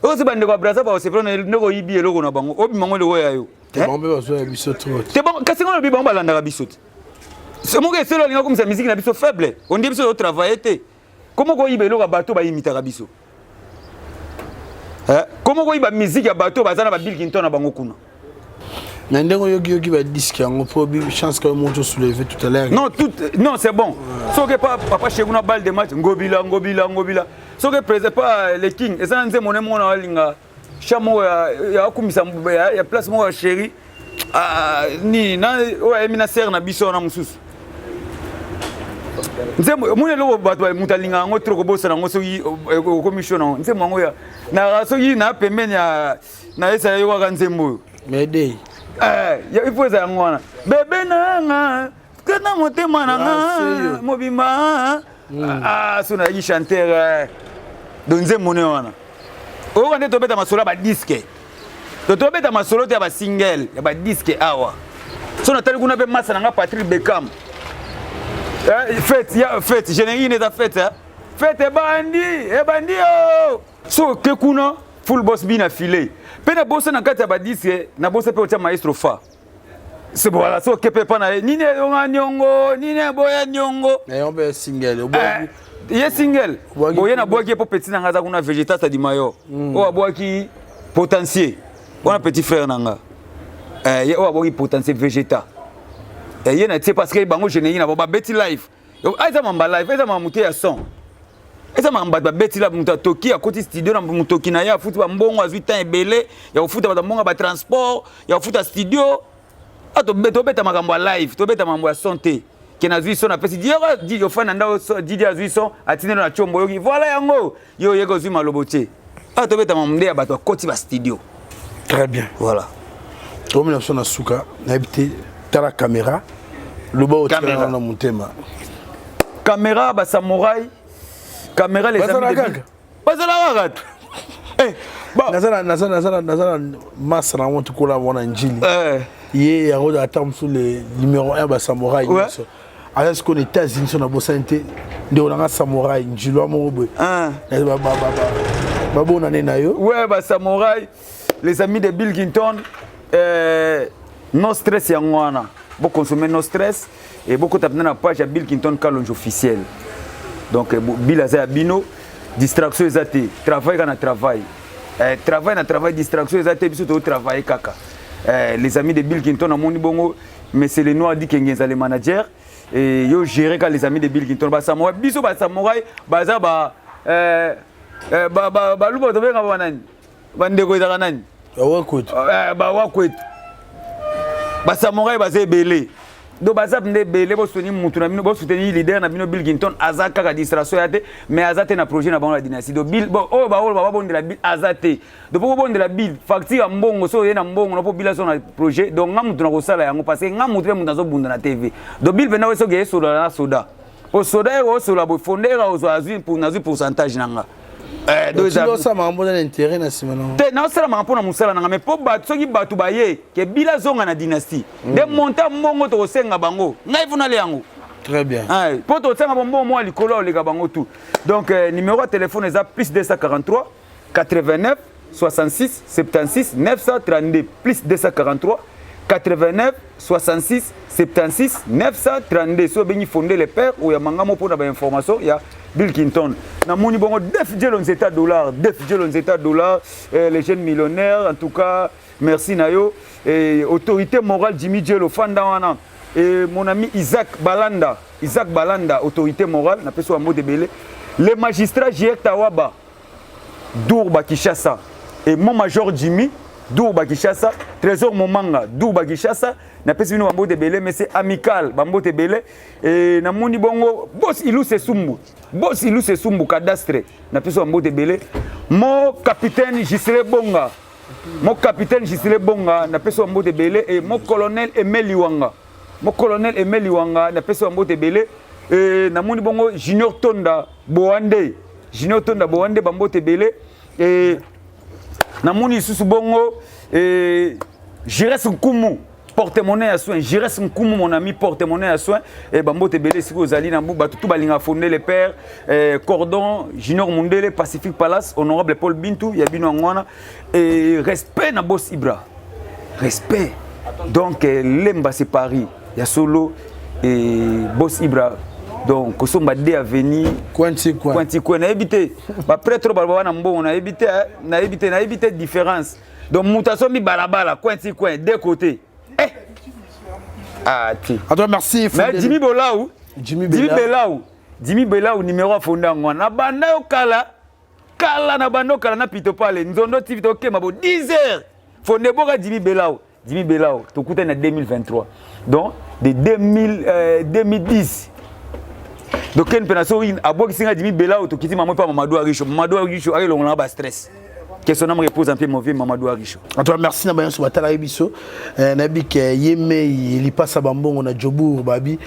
oyosi bandeko ya Brazza bakosepela na ndeko oyibi eloko na bango, obima ngo eloko ya yo te. Kasi ngo lobi bango balandaka biso te. Moko eselo alinga komisa musique na biso faible, ondie biso totravaille te. Komo koyiba eloko ya bato bayimitaka biso, komo koyiba musique ya bato baza na babill Clinton na bango kuna. Na ndenge oyoki yoki badisque yango mpo chance quand même soulevé tout à l'heure. Non, tout, non, c'est bon. Soki pa papa chez kuna balle de match ngobila ngobila ngobila, soki président pa le king eza na nzembo ne mona alinga cha moko ya akumisa ya place moko ya chéri nini na oyo ayemi na sere na biso wana mosusu. Nzembo omoni eloko bato moto alingaka yango trop kobosana yango soki okomi sho nango nzembo yango ya na soki na pembeni ya na esala yo kaka nzembo oyo. Mayday. Eh, il faut ezala yango wana. Bebe nanga kata motema na nga mobimba. Ah, so nazalaki chanteur eh. Donc nzembo ne wana. Oyoka nde tobeta masolo ya badisque. To tobeta masolo te ya basingle ya badisque awa. So natali kuna mpe masa na nga Patrick Beckham. Eh, fête ya fête générique eza fête eh. Fête ebandi ebandi oh. So oke kuna full boss bina filet. Mpe na bosa na kati ya badisque na bosa mpe otya maestro fa. C'est voilà, so oke mpe epa na ye nini elonga niongo nini eboya niongo. Na yo mpe single obwaki. Eh, ye single boye nabwaki ye mpo petit na nga aza kuna vegetas di mayo mm. oyo abwaki potentier wana petit frère na nga eh, ye oyo abwaki potentier vegeta eh, ye na tie parce que bango générique na bango babeti live ah, eza mamba live eza mamba mote ya son eza makambo bato babeti la moto atoki akoti studio na motoki na ye afuti bambongo azwi temps ebele ya kofuta bato mbongo ya batransport ya kofuta studio ah, tobeta makambo ya live tobeta makambo ya son te ke nazwi son napesi didi ofandi na ndako didi azwi son atindeli na combo oyoki voilà yango yo oyeki ozwi malobo te ah, tobeta makambo nde ya bato akoti bastudio. Très bien. Voilà. Tokomi na biso na suka, nayebi te tala caméra loba otikala na motema. Caméra ba samouraï, caméra les amis de bazala kaka te. Eh, bon. Naza naza naza naza na masa na ngo tukola wana njili. Eh. Ye yango ata mosusu le numéro 1 ba samouraï nyonso. Aza sikoyo na États-Unis so nabosani te ndeko na nga samouraï njilwa moko boye. Ah. Babonane na yo. Ouais, ba samouraï, les amis de Bill Clinton, euh, no stress yango wana. Bo consommer no stress et bokota mpenza na page ya Bill Clinton Kalonji officiel. Donc eh, Bill aza ya bino, distraction eza te, travail kaka na travail. Eh, travail na travail, distraction eza te, biso to travailler kaka. Eh, les amis de Bill Clinton amoni bongo, mais c'est le noir dit Kengenza le manager et yo gérer ka les amis de Bill Clinton ba samouraï, biso ba samouraï baza ba eh, eh, ba ba baluba tobenga ba nani? Bandeko ezaka nani? Ba wakwetu. Eh, ba wakwetu. Ba samouraï baza ebele. Donc baza nde ebele bosoutenir mutu na bino, bosoutenir leader na bino Bill Clinton aza kaka distraction ya te, mais aza te na projet na bango ya dynastie. Donc Bill bon oyo ba oyo ba bondela Bill aza te. Donc po bondela Bill facture ya mbongo so ye na mbongo na po Bill azo na projet donc nga mutu na kosala yango parce que nga mutu pe mutu azo bunda na TV. Donc Bill pena soki esola na soda. Po soda eko osola bo fonde eka ozwa azwi pour nazwi pourcentage na nga. Eh, donc eza osala makambo na intérêt na nsima nango te naosala makambo mpo na mosala na nga mais mpo bato soki bato baye ke bila zonga na dynastie nde monta mbongo tokosenga bango ngai fo nale yango. Très bien. Mpo tosenga bombongo mwa likolo oleka bango tout. Donc euh, numéro ya téléphone eza plus 243 89 66 76 932 plus 243 89 66 76 932 so obengi fonde le père oyo ya mpo na bainformation ya Bill Clinton. Namoni bongo Def Jelo Nzeta dollar, Def Jelo Nzeta dollar, eh, les jeunes millionnaires en tout cas merci na yo et autorité morale Jimmy Jelo fanda wana et mon ami Isaac Balanda, Isaac Balanda autorité morale na peso ya mbote ebele. Le magistrat J.R. Tawaba Dourba Kinshasa et mon major Jimmy Dourba Kinshasa, Trésor Momanga Dourba Kinshasa, napesi bino bambote ebele mais c'est amical bambote ebele et namoni bongo boss Iluse Sumbu, boss Iluse Sumbu cadastre, napesi bambote ebele. Mon capitaine Gisele Bonga, mon capitaine Gisele Bonga, napesi bambote ebele et mon colonel Aimé Liwanga, mon colonel Aimé Liwanga, napesi bambote ebele et namoni bongo Junior Tonda Boande, Junior Tonda Boande bambote ebele et namoni lisusu bongo et Jires Nkumu porte-monnaie ya soin, Jires Nkumu mon ami porte-monnaie ya soin et bambote ebele siko ozali na mbu bato tout balinga fonder le père eh, Cordon Junior Mundele Pacific Palace honorable Paul Bintu ya bino yango wana et respect na boss Ibra, respect donc eh, Lemba c'est Paris ya solo et boss Ibra donc kosomba de avenir coin ti coin coin ti coin nayebi te ba prêtre baloba wana mbongo nayebi te nayebi te nayebi te différence donc moto asombi balabala coin ti coin deux côtés eh ah ti. En tout cas, merci. Mais Jimmy Bolaou, Jimmy Jimmy Belaou, Jimmy Belaou numéro afonda yango wana. Na banda yo kala kala na banda yo kala na pito pale nzondo TV tokema bo 10 heures fonde boka Jimmy Belaou, Jimmy Belaou tokutani na 2023 donc de 2000, euh, 2010 Donc ken mpe na soki abwakisi nga dimi bela oyo tokiti mamo epa Mamadou Arisho. Mamadou Arisho akelongola nga ba stress. Que son âme repose en paix, mon vieux Mamadou Arisho. En tout cas, merci na bayanso batala ye biso. Eh, nayebi ke ye mei lipasa bambongo na Jobourg babi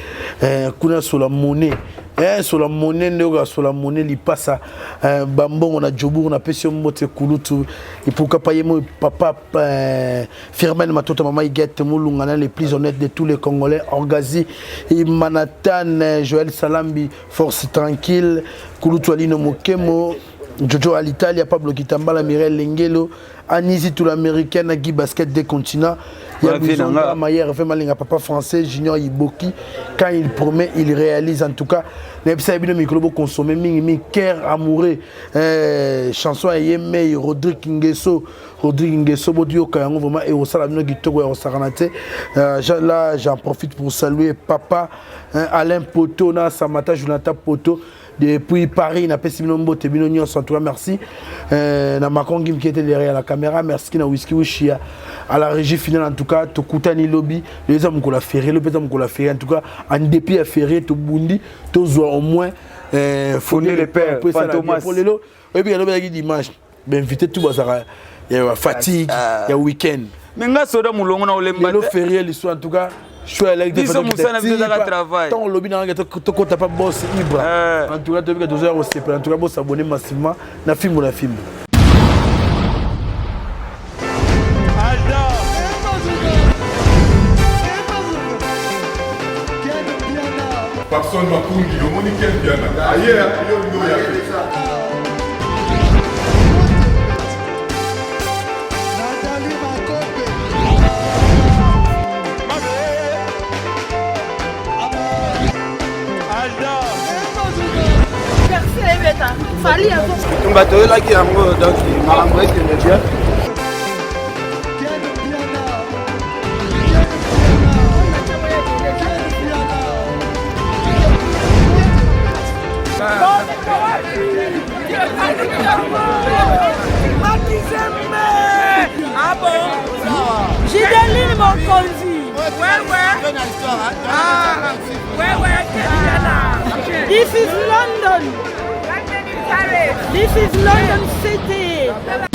eh, kuna sola monnaie. Eh, sola monnaie nde oyo sola monnaie lipasa eh, bambongo na Jobourg na pesi yo mbote kulutu et pourquoi pas ye moi papa eh, Firmin Matoto maman Iguette Mulunga na les plus honnêtes de tous les Congolais Orgazi Manathan eh, Joël Salambi force tranquille kulutu Alino Mokemo Jojo Alitalia, Pablo Kitambala, Mireille Lengelo, Anisi tout l'américaine, Guy Basket des continents, Yabizonga, Mayer, Hervé Malinga, Papa Français, Junior Iboki. Quand il promet, il réalise en tout cas. Nayebisa bino mikolo bo consommer mingi mingi cœur amoureux eh, chanson ya ye mei Rodrigue Ngeso Rodrigue Ngeso boyoka yango vraiment ekosala bino kitoko ya kosakana te. Euh, là j'en profite pour saluer papa hein, Alain Poto na Samata Jonathan Poto depuis Paris napesi bino mbote bino nyonso en tout cas merci euh, na Macron Gim qui était derrière la caméra merci na Whisky Wishia à la régie finale en tout cas tokutani lobby les hommes mokolo ya ferré lobi eza mokolo ya ferré en tout cas en dépit ya ferré tobundi tozwa au moins euh, Fonder le père Fantomas po lelo oyebi lobi ezalaki dimanche bainvité tout bazalaka ya fatigue ya week-end mais nga soda mulongo na olemba lelo férié liso en tout cas choix elaki biso mosala biso ezaka travail ntango olobi na ngai tokota pa boss ibra eh. en tout cas toyebi ka tozoya kosepela en tout cas bosabone massivement na fimbo na fimbo. Papson Makungi, omoni Ken Mpiana aye yo olingi oya te. Bitumba toyelaki yango donc makambo ekende bien. Ah bon? Gideline Mokonzi. Ouais, ouais. Ah, ouais, ouais. This is London. This is London City.